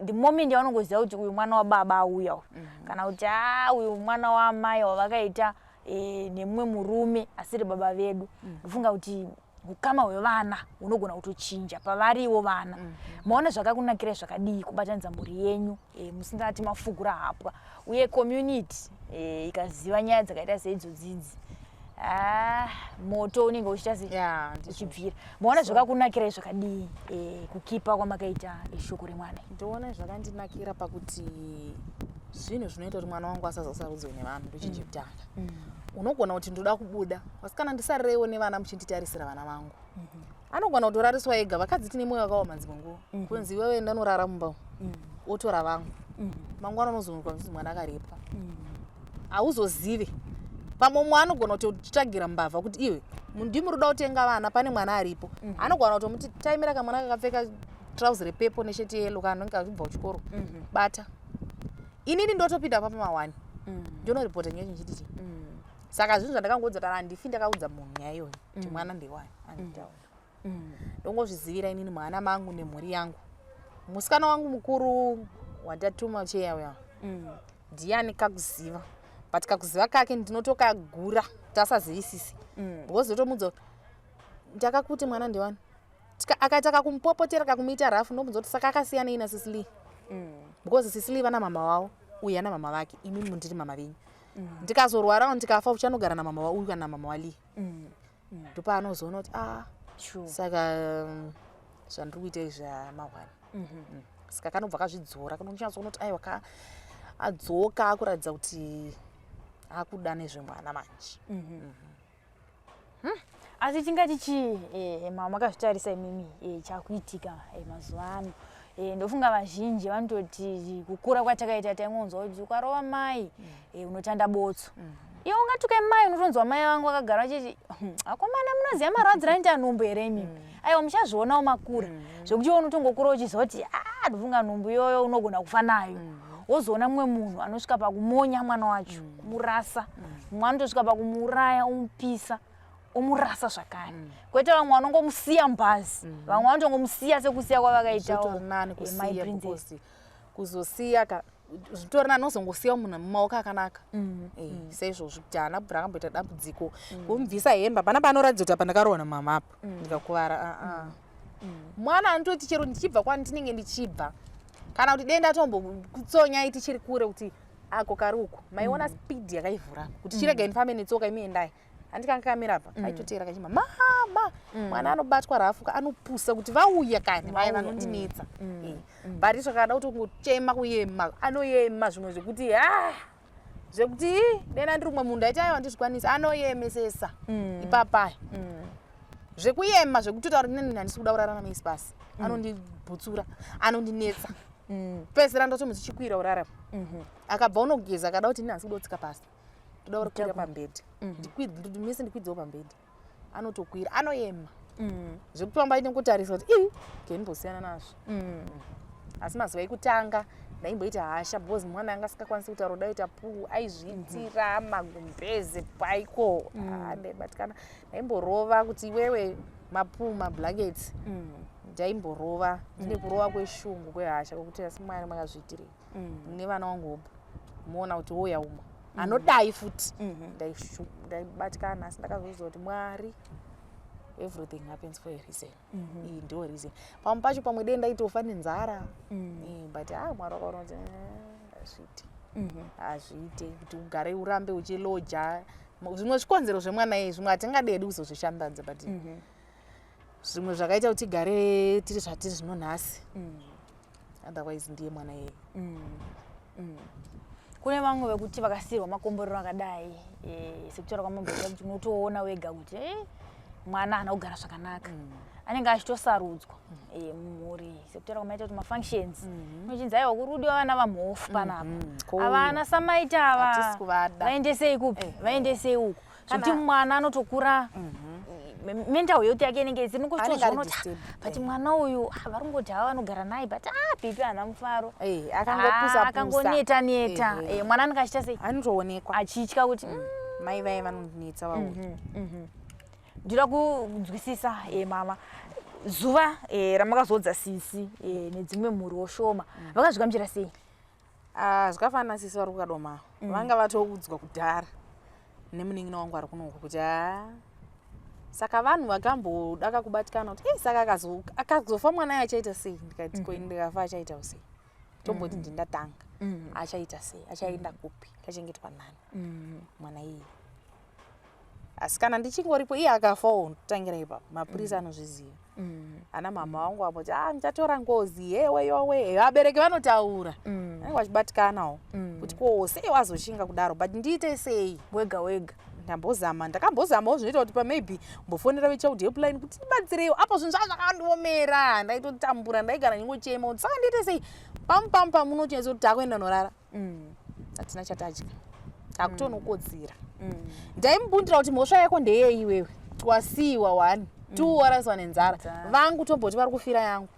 the moment yavanongoziva kuti uyu mwana wababa auya uyu, kana kuti a uyu mwana wamai wavakaita nemumwe murume asiri baba vedu, ndofunga kuti ukama hwevana hunogona kutochinja pavariwo vana. Maona zvakakunakirai zvakadii kubatanidza mhuri yenyu, musingati mafugura hapwa, uye community ikaziva nyaya dzakaita seidzodzidzi, ah, moto unenge uchiita sei? Ya, ndizvo. Uchibvira. Maona zvakakunakirai zvakadii, kukipa kwamakaita shoko remwana? Ndoona zvakandinakira pakuti zvinhu zvinoita kuti mwana wangu asazosarudzwe nevanhu. Ndochinhu chekutanga. Unogona kuti ndoda kubuda, vasikana ndisarireiwo nevana, muchinditarisira vana vangu. Anogona kutorariswa ega. Vakadzi tine mwoyo wakaoma dzimwe nguva, kunzi iwewe ndanorara mumba umu, otora vangu. Mangwana unozoonekwa kunzi mwana akarepwa, hauzozivi. Pamwe umwe anogona kutotsvagira mbavha kuti iwe ndimi ruda kutenga vana, pane mwana aripo. Anogona kutomuti taimira kamwana kakapfeka trouser repurple nesheti yeyellow, kanenge kachibva kuchikoro, bata inini ndotopinda papa mawani, ndonoripota nyaya yacho nchititi. Saka zvinhu zvandakangoudza kuti handifi ndakaudza munhu nyaya iyoyo kuti mwana ndewani, handitauri. Ndongozvizivira inini mwana mangu nemhuri yangu. Musikana wangu mukuru wandatuma cheya uya ndiani kakuziva, but kakuziva kake ndinotokagura kuti asazivisisi, because ndotomudza kuti ndakakuti mwana ndewani. Akaita kakumupopotera, kakumuita rafu, ndomudza kuti saka akasiyanei naSisili? Because Sisili vana mama vavo, uyu ana mama vake, imimi mundiri mama venyu. Ndikazorwarawo ndikafa, uchanogara namama wauyu kana namama walii? Ndopaanozoona kuti a saka zvandiri kuita izvi hamahwani. Saka kanobva kazvidzora, kanonyatsoona kuti aiwa, ka adzoka akuratidza kuti akuda nezvemwana manje. Asi tingati chii, makazvitarisa imimi, chakuitika mazuva ano? Ndofunga vazhinji vanototi kukura kwatakaita taingonzwa kuti ukarova mai, unotanda botso. Iwe ungatuke mai, unotonzwa mai vangu vakagara vachiti, akomana, munoziva marwadziro anoita nhumbu here imimi? Aiwa, muchazvionawo makura." Zvekuti iwe unotongokura uchiziva kuti a ndofunga nhumbu iyoyo unogona kufa nayo. Wozoona mumwe munhu anosvika pakumonya mwana wacho, kumurasa. Mumwe anotosvika pakumuuraya, omupisa, omurasa zvakare. Kwete vamwe vanongomusiya mubhazi, vamwe vanotongomusiya sekusiya kwavakaitawo Zvitori nani mai kusiya Princess. Because kuzosiya ka zvitori nani ozongosiya munhu mumaoko akanaka. Saizvozvo kuti haana kubvira akamboita dambudziko kumubvisa hembe. Hapana paanoratidza kuti apa ndakarohwa namama, apa ndikakuvara. Aa, mwana anototi chero ndichibva kwandinenge ndichibva, kana kuti dei ndatombokutsonyai tichiri kure, kuti ako kari uku, maiona speed yakaivhura kuti chiregai ndifambe netsoka, imi endai. Handikanga kamira apa, kaitoteera kachima mama. Mwana anobatwa rafuka, anopusa kuti vauya kani vaya vanondinetsa. But zvakada kutongochema, kuyema, anoyema zvimwe zvekuti ha zvekuti ii, dena ndiri umwe munhu ndaiti aiwa ndizvikwanisi. Anoyemesesa ipapaya zvekuyema, zvekutotaura kuti neni handisi kuda kurara namaisi pasi. Anondibhutsura, anondinetsa pedzisira ndatomuti chikwira urara. Akabva unogeza, akada kuti ini handisi kuda kutsika pasi, ndoda kukwira pambedhi. Mese ndikwidzewo pambedhi, anotokwira, anoyema zvekuti vamba aite kutarisa kuti ii kendimbosiyana nazvo. Asi mazuva ekutanga ndaimboita hasha because mwana anga asingakwanisi kutaura, udaita puu, aizviitira magumbeze paiko. Ah, ndaibatikana, ndaimborova kuti iwewe mapuu, mablankets, ndaimborova ndine kurova kweshungu, kwehasha, kwekuti asi Mwari makazviitirei nevana vangu hopo, muona kuti woya umwe anodai futi. Ndaibatikana, asi ndakazoziva kuti Mwari, everything happens for a reason. Iyi ndo reason. Pamwe pacho pamwe dei ndaitofa nenzara. But ah, Mwari wakaona kuti hazviiti, hazviite kuti ugare urambe uchiloja. Zvimwe zvikonzero zvemwana iye, zvimwe hatingadedi kuzozvishambadza, but zvimwe zvakaita kuti tigare tiri zvatiri zvino nhasi. Otherwise ndiye mwana iyeye. Kune vamwe vekuti vakasiyirwa makomborero akadai, sekutaura kwamamboita kuti unotoona wega kuti mwana haana kugara zvakanaka, anenge achitosarudzwa mumhuri, sekutaura kwamaita kuti mafunctions unochinzi aiwa kuri kudiwa vana vamhofu panapa. Avana samaita ava Hatisi kuvada. Vaendesei kupi? Vaendesei uku. Zvekuti mwana anotokura, mental health yake inenge isiri Anenge ari nokutozviona kuti disturbed, but mwana uyu, ah, vari kungoti hava vanogara naye, but ah, pipi haana mufaro. Akangopusa. Ah, akangoneta neta. Mwana anenge achiita sei? Anotoonekwa achitya kuti mai vai vanondinetsa vauya. Ndinoda kunzwisisa, mama, zuva ramakazodza sisi nedzimwe mhuriwo shoma, vakazvigamuchira sei? Ah, zvakafanana sisi vari kukadoma, vanga vatoudzwa kudhara nemunin'ina wangu ari kunoku kuti ha saka vanhu vakamboda kakubatikana kuti "Ei, saka akazofa mwana aye achaita sei?" Ndikati, "Ko ini ndikafa achaitawo sei? Tomboti ndindatanga, achaita sei? Achaenda kupi? Kachengetwa nani mwana iye?" Asi kana ndichingoripo, iye akafawo, ndotangira ipapo. Mapurisa anozviziva, ana mama vangu apo kuti ah, ndichatora ngozi hewe yowe. Vabereki vanotaura, vanenge vachibatikanawo kuti ko sei wazoshinga kudaro, but ndiite sei? Wega wega. Ndambozama, ndakambozamawo zvinoita kuti pamaybe mbofonera vechild helpline kuti tibatsireiwo apo. Zvinhu zvaa zvakandiomera, ndaitotambura, ndaigara ndingochema kuti saka ndiite sei? Pamu pamu pamunochenesa kuti takuenda norara, hatina chatadya, takutonokotsira. Ndaimubundira kuti mhosva yako ndeyei iwewe? Wasiyiwa one, two, waraswa nenzara. Nzara. Vangu tomboti vari kufira yangu,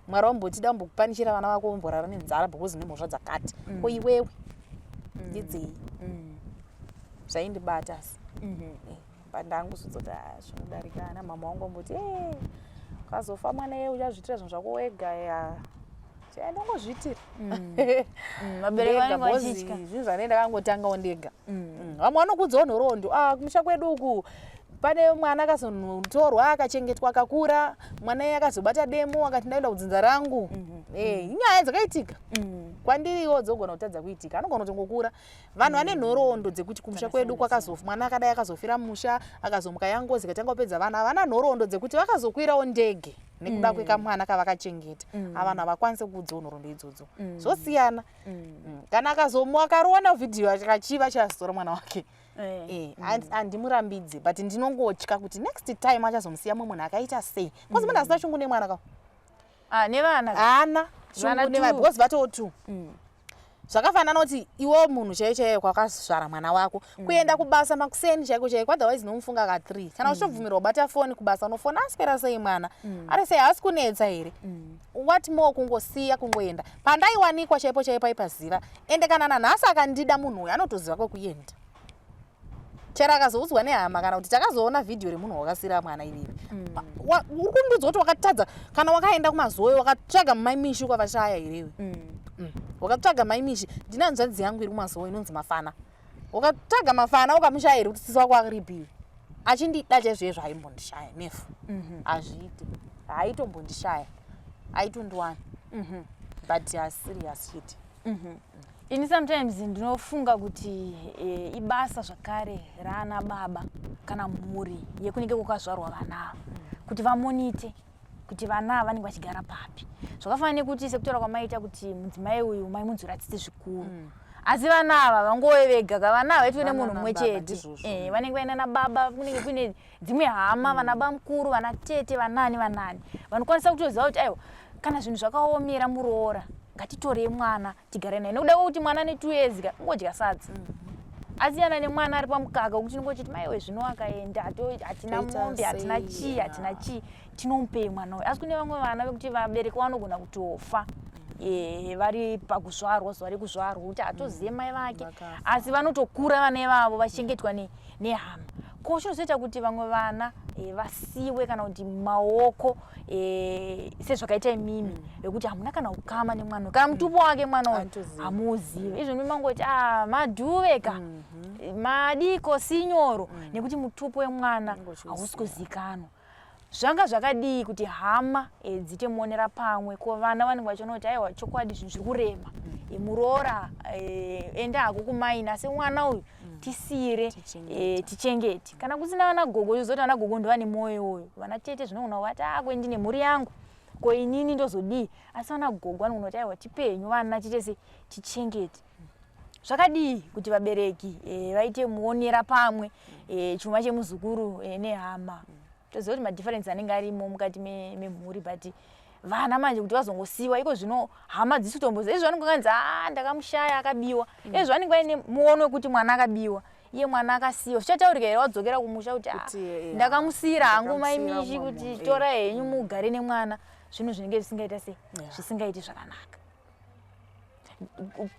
Mwari wamboti dambokupanishira vana vako vomborara nenzara because nemhosva dzakati. Ko iwewe ndidzei? Zvaindibata, asi but ndangozvidza kuti ah, zvinodarika. Ana mama wangu amboti e ukazofa mwana iye uchazviitira zvinhu zvako wega. Ya, ndongozviitira. Vabereki Ndega, vanenge because vachitya. zvinhu zvanei ndakangotangawo ndega. Vamwe vanokudzawo nhoroondo, ah, kumusha kwedu uku pane mwana akazonotorwa, akachengetwa, akakura. Mwana iye akazobata demo, akati ndaenda kudzinza rangu. Inyaya dzakaitika kwandiriwo, dzogona kutadza kuitika. Anogona kutongokura vanhu vane nhoroondo dzekuti kumusha kwedu kwakazofa mwana akadai, akazofira musha, akazomuka yangozi ikatanga kupedza vana. Havana nhoroondo dzekuti vakazokwirawo ndege nekuda kwekamwana kavakachengeta. Avanhu havakwanisi kuudzawo nhoroondo idzodzo, zvosiyana. Kana akazomu akaroona vhidhiyo akachiva chazotora mwana wake, handimurambidzi, but ndinongotya kuti next time achazomusiya mumwe munhu akaita sei, because munhu asina shungu nemwana ka Ah, nevana. Haana Vana shungu nevana two. because vatoo two. Zvakafanana kuti iwo munhu chaiyo chaiyo kwakazvara mwana wako, kuenda kubasa makuseni chaiko chaiko, otherwise nomufunga ka3. Kana uchitobvumirwa kubata foni kubasa, unofona, "Aswera sei mwana? Ari sei? Haasi kunetsa here?" What more kungosiya, kungoenda pandaiwanikwa chaipo chaipo, aipaziva. Ende kana nanhasi akandida munhu uyu, anotoziva kwekuenda. Chero akazoudzwa nehama kana kuti takazoona vhidhiyo remunhu wakasira mwana iviri, uri kundiudza kuti wakatadza? Kana wakaenda kumazoe, wakatsvaga mumaimishi, ukavashaya herewe? Wakatsvaga maimishi? Ndina hanzvadzi yangu iri kumazoe inonzi Mafana. Wakatsvaga Mafana ukamushaya here kuti sisi wako akaripiwe? Achindida chaizvo aimbondishaya nefu? Hazviiti, haitombondishaya, aitondiwana, but haserious shit. Ini sometimes ndinofunga kuti ibasa zvakare raana baba kana mhuri yekunenge kwakazvarwa vana ava kuti vamonitor kuti vana ava vanenge vachigara papi. Zvakafanana nekuti, sekutaura kwamaita kuti mudzimai uyu maimunzwira tsitsi zvikuru, asi vana ava vangove vega ka, vana ava vaitwe Vana nemunhu mumwe nababa, chete. Ndizvozvo. Vanenge vaina nababa, kunenge kuine dzimwe hama, vana bamukuru, vana tete, vanani vanani vanokwanisa kutoziva kuti aiwa, kana zvinhu zvakaomera muroora, ngatitorei mwana tigare naye. Nekuda kwekuti mwana ne2 years ka, ungodya sadza, asiyana nemwana ari pamukaka wekuti unongochiti, "Maiwe, zvino akaenda hatina Toita mombe, hatina sei?" chii, hatina chii, tinomupei mwana uyu?" Asi kune vamwe vana vekuti vabereki vanogona kutofa vari pakuzvarwa, zuva rekuzvarwa, kuti hatozive mai vake. Vakafa. Asi vanotokura vana ivavo vachichengetwa nehama. Ko chinozoita kuti vamwe vana vasiwe kana kuti maoko, sezvakaita imimi, vekuti hamuna kana ukama nemwana uyu, kana mutupo wake mwana uyu Hatozivi. hamuuzivi? Izvo ndimangoti, "Ah, madhuve ka, madiko sinyoro," nekuti mutupo wemwana Unongochiuziva. hausi kuzikanwa. Zvanga zvakadii kuti hama dziite muonera pamwe? Ko vana vanenge vachiona kuti aiwa, chokwadi zvinhu zviri kurema, muroora, enda hako kumaini, asi mwana uyu tisiyire Tichengete. Tichengete. Kana kusina vana gogo, zvozoti vana gogo ndovane mwoyo uyu, vana tete zvinogona kuvati, "A, kwendi nemhuri yangu, ko inini ndozodii?" Asi vana gogo vanogona kuti, "Aiwa, tipenyu vana, tiite sei, tichengete." Zvakadii kuti vabereki vaite muonera pamwe, chuma chemuzukuru nehama? Toziva kuti madifference anenge arimo mukati memhuri, but vana manje kuti vazongosiyiwa iko zvino, hama dzisi kutomboziva izvo, vanenge vakanzi, "A, ndakamushaya, akabiwa." Izvo vanenge vaine muono wekuti mwana akabiwa, iye mwana akasiyiwa. Zvichataurika here wadzokera kumusha kuti, "Ah, Kuti, ndakamusiyira hangu ndakamusiyira maimishi mumwe kuti munhu," tora henyu mugare nemwana"? Zvinhu zvinenge zvisingaita sei, zvisingaiti zvakanaka.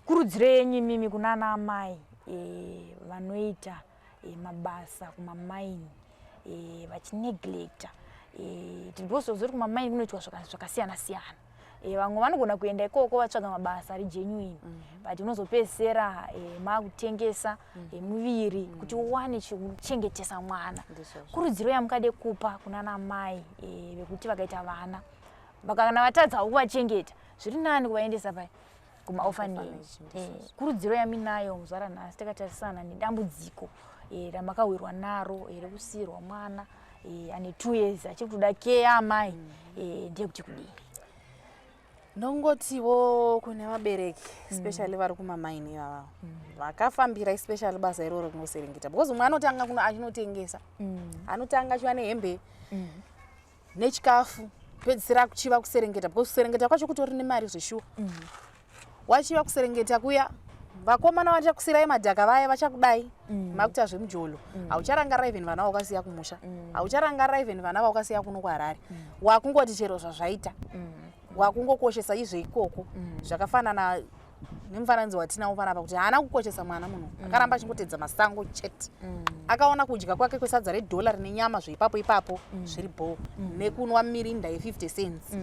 Kurudziro yenyu imimi kunana amai vanoita mabasa kumamaini, vachineglecta, because zoti kumamaini kunoitwa zvakasiyana siyana, vamwe vanogona kuenda ikoko vatsvaga mabasa ari genuine, but unozopedzisira makutengesa muviri kuti uwane chekuchengetesa mwana. Ndizvozvo. Kurudziro yamungade kupa kunana mai vekuti vakaita vana, kana vatadzawo kuvachengeta, zviri nani kuvaendesa pai kumaorphanage? Orphanage, ndizvozvo. Kurudziro yaminayo muzuva ranhasi, takatarisana nedambudziko ramakawirwa naro, rekusiyirwa mwana ane 2 years achiri kutoda care amai, ndeyekuti kudii? Ndongotiwo kune vabereki, especially vari kumamaini ivava, vakafambira especially basa iroro rinoserengeta, because umwe anotanga kuno achinotengesa, anotanga achiva nehembe nechikafu, pedzisira kuchiva kuserengeta, because kuserengeta kwacho kutori nemari zveshuwa. Wachiva kuserengeta kuya, vakomana vachakusirai madhaka vaya, vachakudai makuita zvemujolo. Haucharangarira even vana vakasiya kumusha, haucharangarira even vana vakasiya kuno kuHarare. Wakungoti chero zvazvaita, wakungokoshesa izve ikoko. Zvakafanana nemufananidzo watinawo panapa kuti haana kukoshesa mwana. Munhu akaramba achingotedza masango chete. Akaona kudya kwake kwesadza redhola rine nyama zveipapo ipapo zviri bho, nekunwa Mirinda ye50 cents,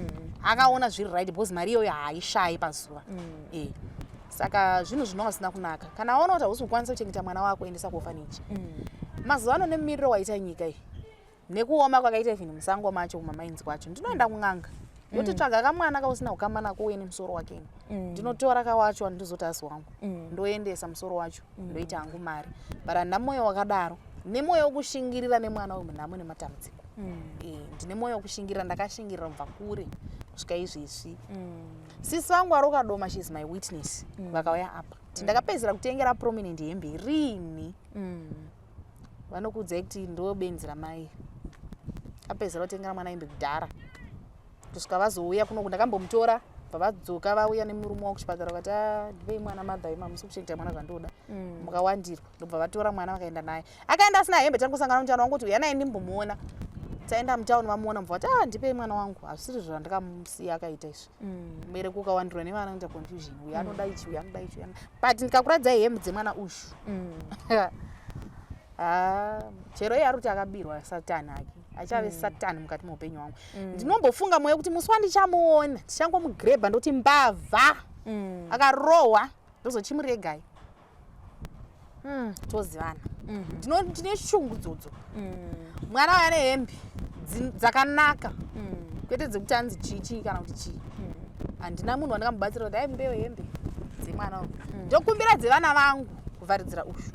akaona zviri right, because mari iyoyo haaishayi pazuva. Saka zvinhu zvinova zvisina kunaka. Kana waona kuti hausi kukwanisa kuchengeta mwana wako, endesa kuorphanage. Mazuva ano, nemumiriro waita nyika iyi, nekuoma kwakaita even musango macho, kumamainzi kwacho, ndinoenda kun'anga yoti, "Tsvaga kamwana kausina kukama nako, uye nemusoro wake." Ndinotora kawacho, andizoti asi wangu, ndoendesa musoro wacho, ndoita hangu mari, but handina mwoyo wakadaro, nemwoyo wekushingirira nemwana wemunhamo nematambudziko. Ndine mwoyo wekushingirira, ndakashingirira kubva kure kusvika izvezvi. Sisi vangu vari ukadoma, she is my witness, vakauya apa kuti ndakapedzisira kutengera Prominent hembe rini. Vanokuudzai kuti ndo benzi ramai, apedzisira kutengera mwana hembe kudhara, kusvika vazouya kunoku. Ndakambomutora. Bva vadzoka vauya nemurume wavo kuchipatara, vakati, "Ah, ndipei mwana madha, ima musi kuchengeta mwana zvandoda." Mukawandirwa, ndobva vatora mwana vakaenda naye. Akaenda asina hembe. Tangosangana mutauni, wangoti uya naye ndimbomuona. Taenda mutauni, vamuona, mubva vati, "Ah, ndipei mwana wangu, hazvisiri zvandakamusiya akaita izvi." Mubereki ukawandirwa nevana unoita confusion, uyu anoda ichi, uyu anoda ichi, uyu but ndikakuradzai hembe dzemwana uyu, ha, chero iye ari kuti akabirwa, satani ake achave satani mukati meupenyu hwangu. Ndinombofunga mwoyo kuti musi wandichamuona tichangomugrabha, ndoti mbavha, akarohwa, ndozochimuregai, tozivana. Ndine shungu dzodzo. Mwana uyu ane hembe dzakanaka, kwete dzekuti anzi chii chii kana kuti chii. Handina munhu wandikamubatsira kuti ai mbewo hembe dzemwana uyu. Ndokumbira dzevana vangu kuvharidzira ushu.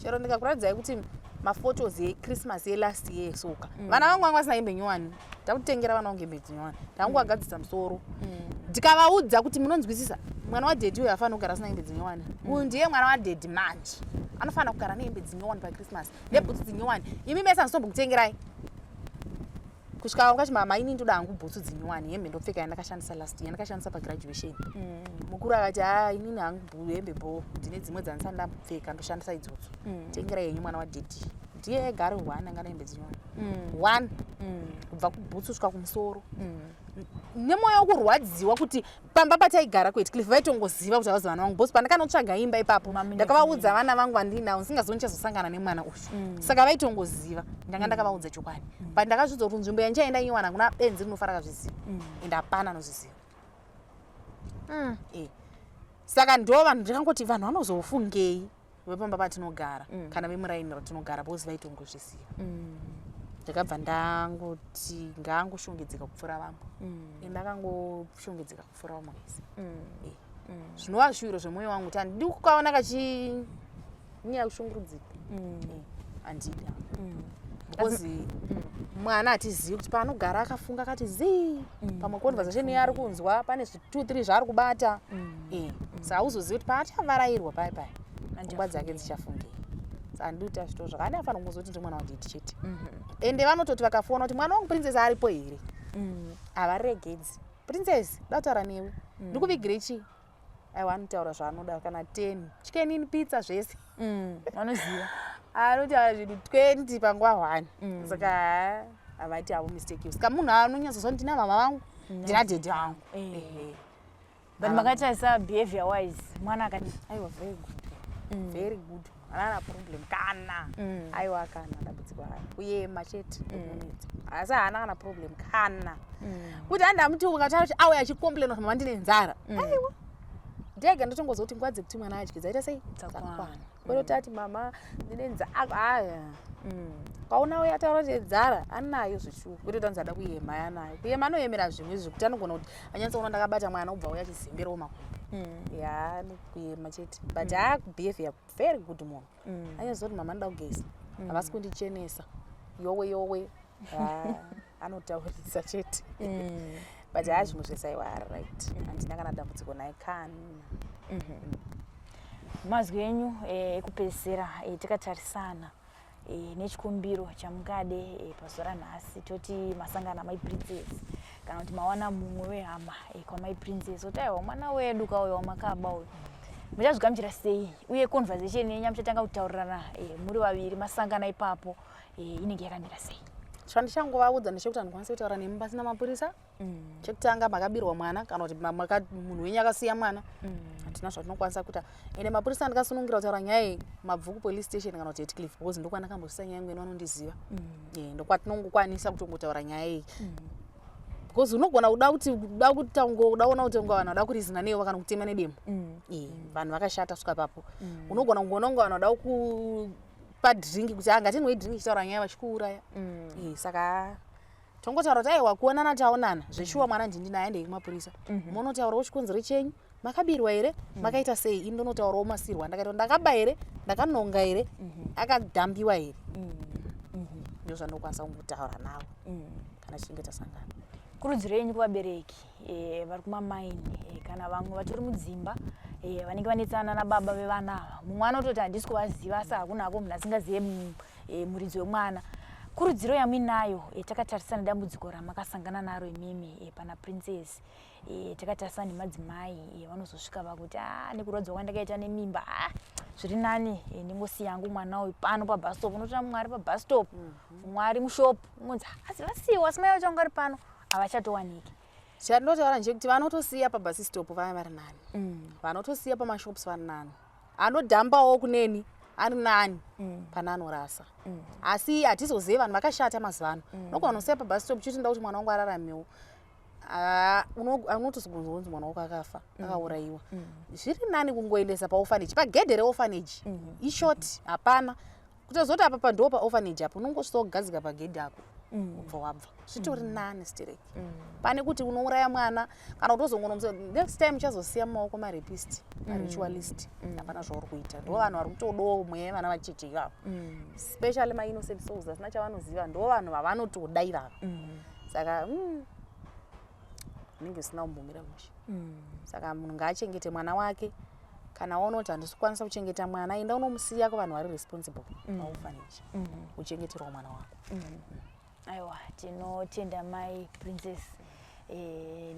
Chero ndikakuratidzai kuti maphotos echristmas yelast year soka, vana vangu vanga vasina hembe nyowani. Ndakutengera vana vangu hembe dzinyowani, ndakangowagadzisa musoro, ndikavaudza kuti munonzwisisa, mwana wadaddy uyu afanira kugara asina hembe dzinyowani. Uyu ndiye mwana wadaddy manje, anofanira kugara nehembe dzinyowani pachristmas nebhutsu dzinyowani. Imi mese handisombokutengerai kusvika vakati, "Mama, ini ndoda hangu bhutsu dzinyowani, hembe ndopfeka yandakashandisa last year, yandakashandisa pagraduation." Mukuru akati, "Ha, inini hangu hembe bo, ndine dzimwe dzandisati ndambopfeka, ndoshandisa idzodzo. Tengerai henyu mwana wadaddy." Ndiye ega ari one anga nehembe dzinyowani, one, kubva kubhutsu kusvika kumusoro. Nemwoyo wokurwadziwa kuti pamba pataigara kuHatcliffe vaitongoziva kuti havazi vana vangu, because pandakanotsvaga imba ipapo ndakavaudza vana vangu vandinawo, ndisingazoni chazosangana nemwana uyu. Saka vaitongoziva ndanga ndakavaudza chokwadi, but ndakazvidza kuti nzvimbo yandichaenda iwana hakuna benzi rinofa rakazviziva, ende hapana anozviziva. Saka ndo vanhu ndikangoti vanhu vanozofungei vepamba patinogara kana vemuraini ratinogara, because vaitongozviziva. Ndakabva ndangoti ngaangoshongedzeka kupfuura vamwe, ende akangoshongedzeka kupfuura vamwe vese. Zvinova zvishuviro zvemwoyo wangu kuti handidi kukaona kachinyaya kushungurudzika. Handidi, because mwana hatizivi kuti paanogara akafunga akati zii, pamwe conversation yaari kunzwa pane 2 3 zvaari kubata. Saka hauzozivi kuti paachavarairwa pai pai pfungwa dzake dzichafungei. Saka handidi kuti azvito zvakani, afanira kungozoti ndiri mwana wadaddy chete. Ende vanototi vakafona kuti mwana wangu Princess aripo here, havaregedzi, "Princess, da kutaura newe, ndikuvigire chii?" Aiwa, anotaura zvaanoda, kana 10 chicken in pizza, zvese. Vanoziva. Anotaura zvinhu 20 panguva 1. Saka havaiti havo mistake. Saka munhu anonyatsozwa ndina mama vangu, ndina daddy vangu. But makatarisa behavior wise, mwana akati? Aiwa, very good, very good. Haana problem kana. Aiwa, kana dambudziko hana, kuyema chete kunonetsa, asi haana kana problem kana kuti handamuti ukataura kuti auya achicomplaina kuti mama ndine nzara. Aiwa, ndega ndotongoziva kuti nguva dzekuti mwana adye dzaita sei, Dzakwana. dzakwana, kwete kuti ati mama ndine nzara. Aya, kaona uya ataura kuti nzara anayo zveshuwa, kwete kuti anzi ada kuyema. Anayo kuyema, anoyemera zvimwe zvekuti anogona kuti anyatsoona ndakabata mwana, ubva uya achizemberawo makumbo. Ya, kuyema chete, but haa, behavior very good. Munhu anyaziva kuti mama anoda kugeza, havasi kundichenesa, yowe yowe. Ha, anotaurisa chete, but haa, zvimwe zvese aiwa, right, handina kana dambudziko naye kana. Mazwi enyu ekupedzisira, tikatarisana nechikumbiro chamungade pazuva ranhasi, toti masangana mai Princess kana kuti mawana mumwe wehama kwamai Princess kuti aiwa, mwana wedu kauya wamakaba uyu, muchazvigamuchira sei? Uye conversation yenyu yamuchatanga kutaurirana muri vaviri masangana ipapo inenge yakamira sei? Chandichangovaudza ndechekuti handikwanisi kutaura nemi pasina mapurisa. Chekutanga, makabirwa mwana kana kuti munhu wenyu akasiya mwana, hatina zvatinokwanisa kuita. Ende mapurisa ndikasunungira kutaura nyaya iyi Mabvuku police station kana kuti Hatcliffe, because ndokwandakambosvisa nyaya yangu, ino vanondiziva. Ndokwatinongokwanisa kutongotaura nyaya iyi, because unogona kuda kuti kuda kutango kuda kuona kuti unga vanhu vada kurizina newe kana kutema nedemo. Vanhu vakashata kusvika papo unogona kungoona kunge vanhu vada kupa drink kuti angatinwei drink ichitaura nyaya, vachikuuraya. Saka tongotaura kuti aiwa, kuonana taonana zveshuwa, mwana ndindinaye, handei kumapurisa, munotaurawo chikonzero chenyu, makabirwa here, makaita sei. Ini ndonotaurawo masirwa ndakaita, ndakaba here, ndakanonga here, akadhambiwa here. Ndo zvandokwanisa kungotaura navo kana tichinge tasangana. Kurudziro yenyu kuvabereki vari kumamaini kana vamwe vatori mudzimba vanenge vanetsana nababa vevana ava, mumwe anototi handisi kuvaziva, asi hakuna hako munhu asingazive muridzi wemwana. Kurudziro yamuinayo takatarisana dambudziko ramakasangana naro imimi pana Princess, takatarisana nemadzimai vanozosvika vakuti a nekurwadziwa kwandakaita nemimba, a zviri nani ndingosiya yangu mwana uyu pano pabus stop. Unotora mumwe ari pabus stop, mumwe ari mushop, ungonzi asi vasiyiwa, asi mai vacho vanga vari pano havachatowaniki. Chandinotaura ndechekuti vanotosiya pabus stop vaya vari nani, vanotosiya pamashops vari nani, anodhambawo kuneni ari nani pana anorasa. Asi hatizozivi, vanhu vakashata mazuva ano. Unogona unosiya pabus stop chiti nda kuti mwana wangu araramewo. Ah, unotozonzi mwana wako akafa, akaurayiwa. Zviri nani kungoendesa paorphanage, pagedhe reorphanage. Ishort, hapana kutozoti apa ndo paorphanage apa, unongosvika kugadzika pagedhe ako, ubva wabva. Zvitori nani stereki pane kuti unouraya mwana kana kutozongonomusa. Next time uchazosiya mumaoko marapist, maritualist. Hapana zvauri kuita. Ndo vanhu vari kutodawo mweya vana vacheche ivavo, especially mainnocent souls asina chavanoziva. Ndo vanhu vavanotoda ivava. Saka unenge usina kumbomira mushe. Saka munhu ngaachengete mwana wake. Kana waona kuti handisi kukwanisa kuchengeta mwana, enda unomusiya kuvanhu vari responsible paorphanage, uchengeterwa mwana wako. Aiwa, tinotenda mai Princess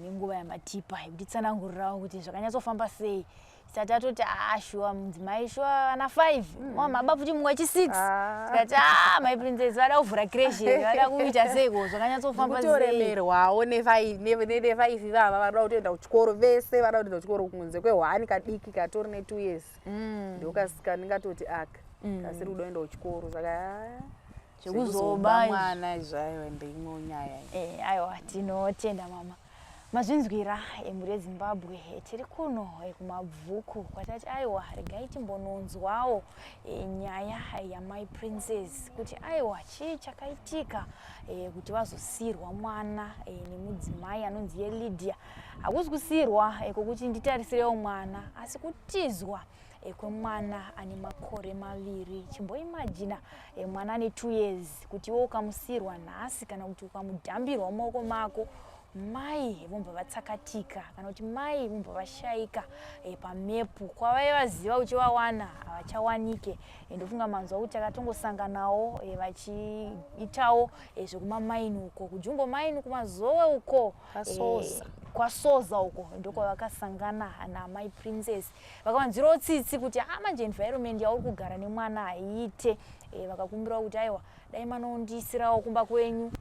nenguva yamatipa yekutitsanangurirawo kuti zvakanyatsofamba sei. Tisati atoti a shuwa mudzimai, shuwa vana 5, maba futi mumwe wechi6. Tikati a mai Princess vada kuvhura creche, vada kuita seiko, zvakanyatsofamba sei? Kutoremerwawo nefive ivava vanoda kutoenda kuchikoro vese, vada kutoenda kuchikoro kunze kwehwani kadiki katori ne2 years. Ndokasika ndingatoti aka kasiri kuda kuenda kuchikoro, saka ah, Zvekuzoba mwana izvayo ndeimwe nyaya. Aiwa, tinotenda mama. Mazvinzwira, emhuri yeZimbabwe, tiri kuno kuMabvuku kwatati aiwa regai timbononzwawo nyaya yamai Princess kuti aiwa chii chakaitika kuti vazosiyirwa mwana nemudzimai anonzi yeLydia. Hakusi kusiyirwa kwokuti nditarisirewo mwana, asi kutizwa kwemwana ane makore 2. Chimboimagina mwana ane 2 years, kuti iwe ukamusiyirwa nhasi kana kuti ukamudhambirwa mumaoko mako, mai vombva vatsakatika kana kuti mai vombva vashayika pamepu kwavaivaziva uchivawana havachawanike. Ndofunga manzwa kuti takatongosanganawo vachiitawo zvekumamaini uko, kuJumbo Mine, kuMazowe uko. Kwasoza. Kwasoza uko ndokwavakasangana namai Princess, vakavanzwirawo tsitsi kuti a manje environment yauri kugara nemwana haiite. Vakakumbirawo kuti aiwa dai manondiisirawo kumba kwenyu,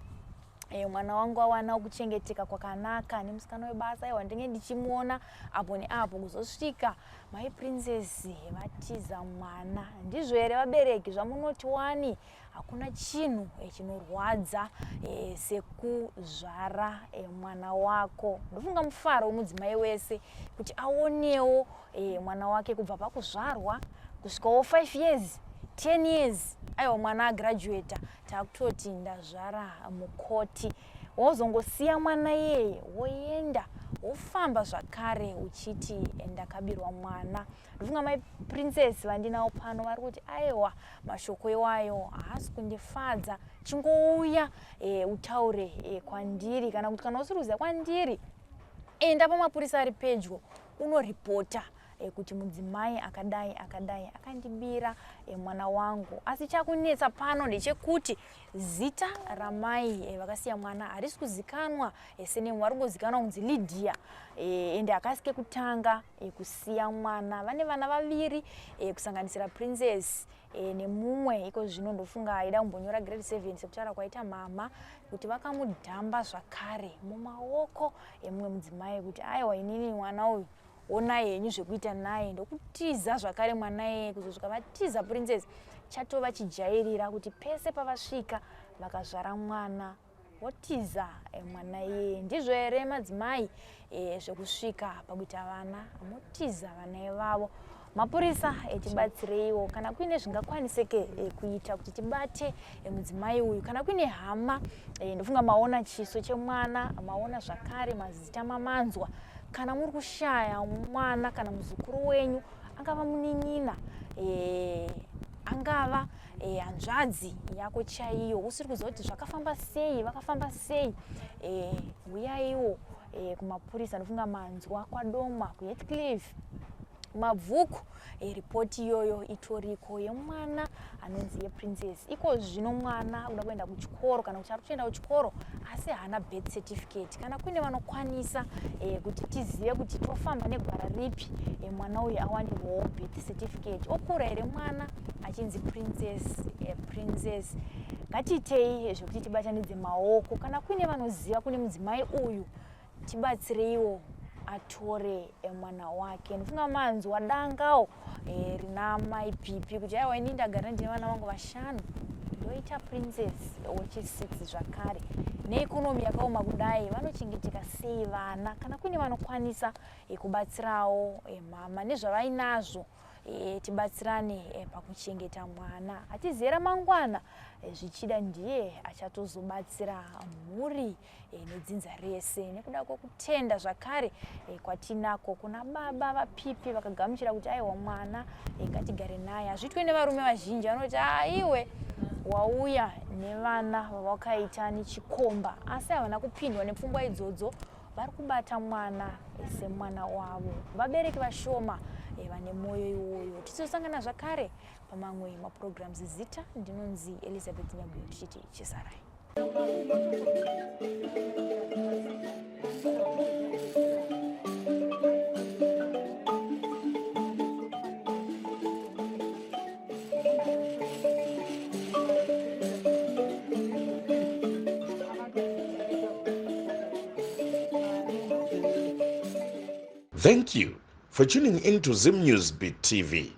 mwana wangu awana kuchengeteka kwakanaka nemusikana webasa, aiwa ndinge ndichimuona apo neapo, kuzosvika mai Princess vatiza mwana. Ndizvo here vabereki zvamunoti wani hakuna chinhu chinorwadza sekuzvara mwana wako? Ndofunga mufaro wemudzimai wese kuti aonewo mwana wake kubva pakuzvarwa kusvikawo 5 years, 10 years, aiwa mwana agraduata, taakutoti ndazvara mukoti. Wozongosiya mwana iyeye, woenda wofamba zvakare uchiti ndakabirwa mwana. Ndofunga mai Princess vandinawo pano vari kuti aiwa mashoko iwayo haasi kundifadza. Chingouya utaure kwandiri, kana kuti kana usiri kuziva kwandiri, enda pamapurisa ari pedyo unoripota kuti mudzimai akadai akadai akandibira mwana wangu. Asi chakunetsa pano ndechekuti zita ramai vakasiya mwana harisi kuzikanwa, senemu vari kungozikanwa kunzi Lydia, ende hakasi kekutanga kusiya mwana. Vane vana vaviri, kusanganisira Princess nemumwe iko zvino ndofunga aida kumbonyora grade 7 sekutaura kwaita mama, kuti vakamudhamba zvakare mumaoko emumwe mudzimai kuti aiwa inini mwana uyu onai henyu zvekuita naye, ndokutiza zvakare mwana iyeye kuzosvika vatiza Princess. Chatova chijairira kuti pese pavasvika vakazvara mwana votiza mwana iyeye. Ndizvo here madzimai zvekusvika pakuita vana motiza vana ivavo? Mapurisa, tibatsireiwo kana kuine zvingakwanisike kuita kuti tibate mudzimai uyu. Kana kuine hama, ndofunga maona chiso chemwana, maona zvakare mazita mamanzwa. Kana muri kushaya mwana kana muzukuru wenyu, angava munin'ina, angava hanzvadzi yako chaiyo, usiri kuziva kuti zvakafamba sei, vakafamba sei, uyaiwo kumapurisa. Ndofunga manzwa kwadomwa kuHatcliffe. Kumabvuku e, ripoti iyoyo itoriko yemwana anonzi yeprincess. Iko zvino mwana uda kuenda kuchikoro kana kuti ari kutoenda kuchikoro asi haana birth certificate. Kana kuine vanokwanisa e, kuti tizive kuti tofamba negwara ripi e, mwana uyu awanirwawo birth certificate. Okura here mwana achinzi princess e, princess? Ngatiitei zvekuti tibatanidze maoko. Kana kuine vanoziva kune mudzimai uyu, tibatsireiwo atore mwana wake. Ndofunga manzwa dangawo e, rina mai Pipi kuti aiwa, ini ndagara ndine vana vangu vashanu, ndoita princess wechi6 zvakare. Neeconomy yakaoma kudai, vanochengeteka sei vana? Kana kuine vanokwanisa e, kubatsirawo e, mama nezvavainazvo e, tibatsirane e, pakuchengeta mwana. Hatizive ramangwana, e, zvichida ndiye achatozobatsira mhuri e, nedzinza rese. Nekuda kwekutenda zvakare e, kwatinako kuna baba vaPipi vakagamuchira kuti aiwa, mwana e, ngatigare naye. Hazviitwe nevarume vazhinji, vanoti aiwe, wauya nevana vawakaita nechikomba, asi havana kupindwa nepfungwa idzodzo. Vari kubata mwana semwana wavo. Vabereki vashoma vane mwoyo iwoyo. Tizosangana zvakare pamamwe maprograms. Zita ndinonzi Elizabeth Nyaguyo, tichiti chisarai. Thank you for tuning in to Zim News Beat TV.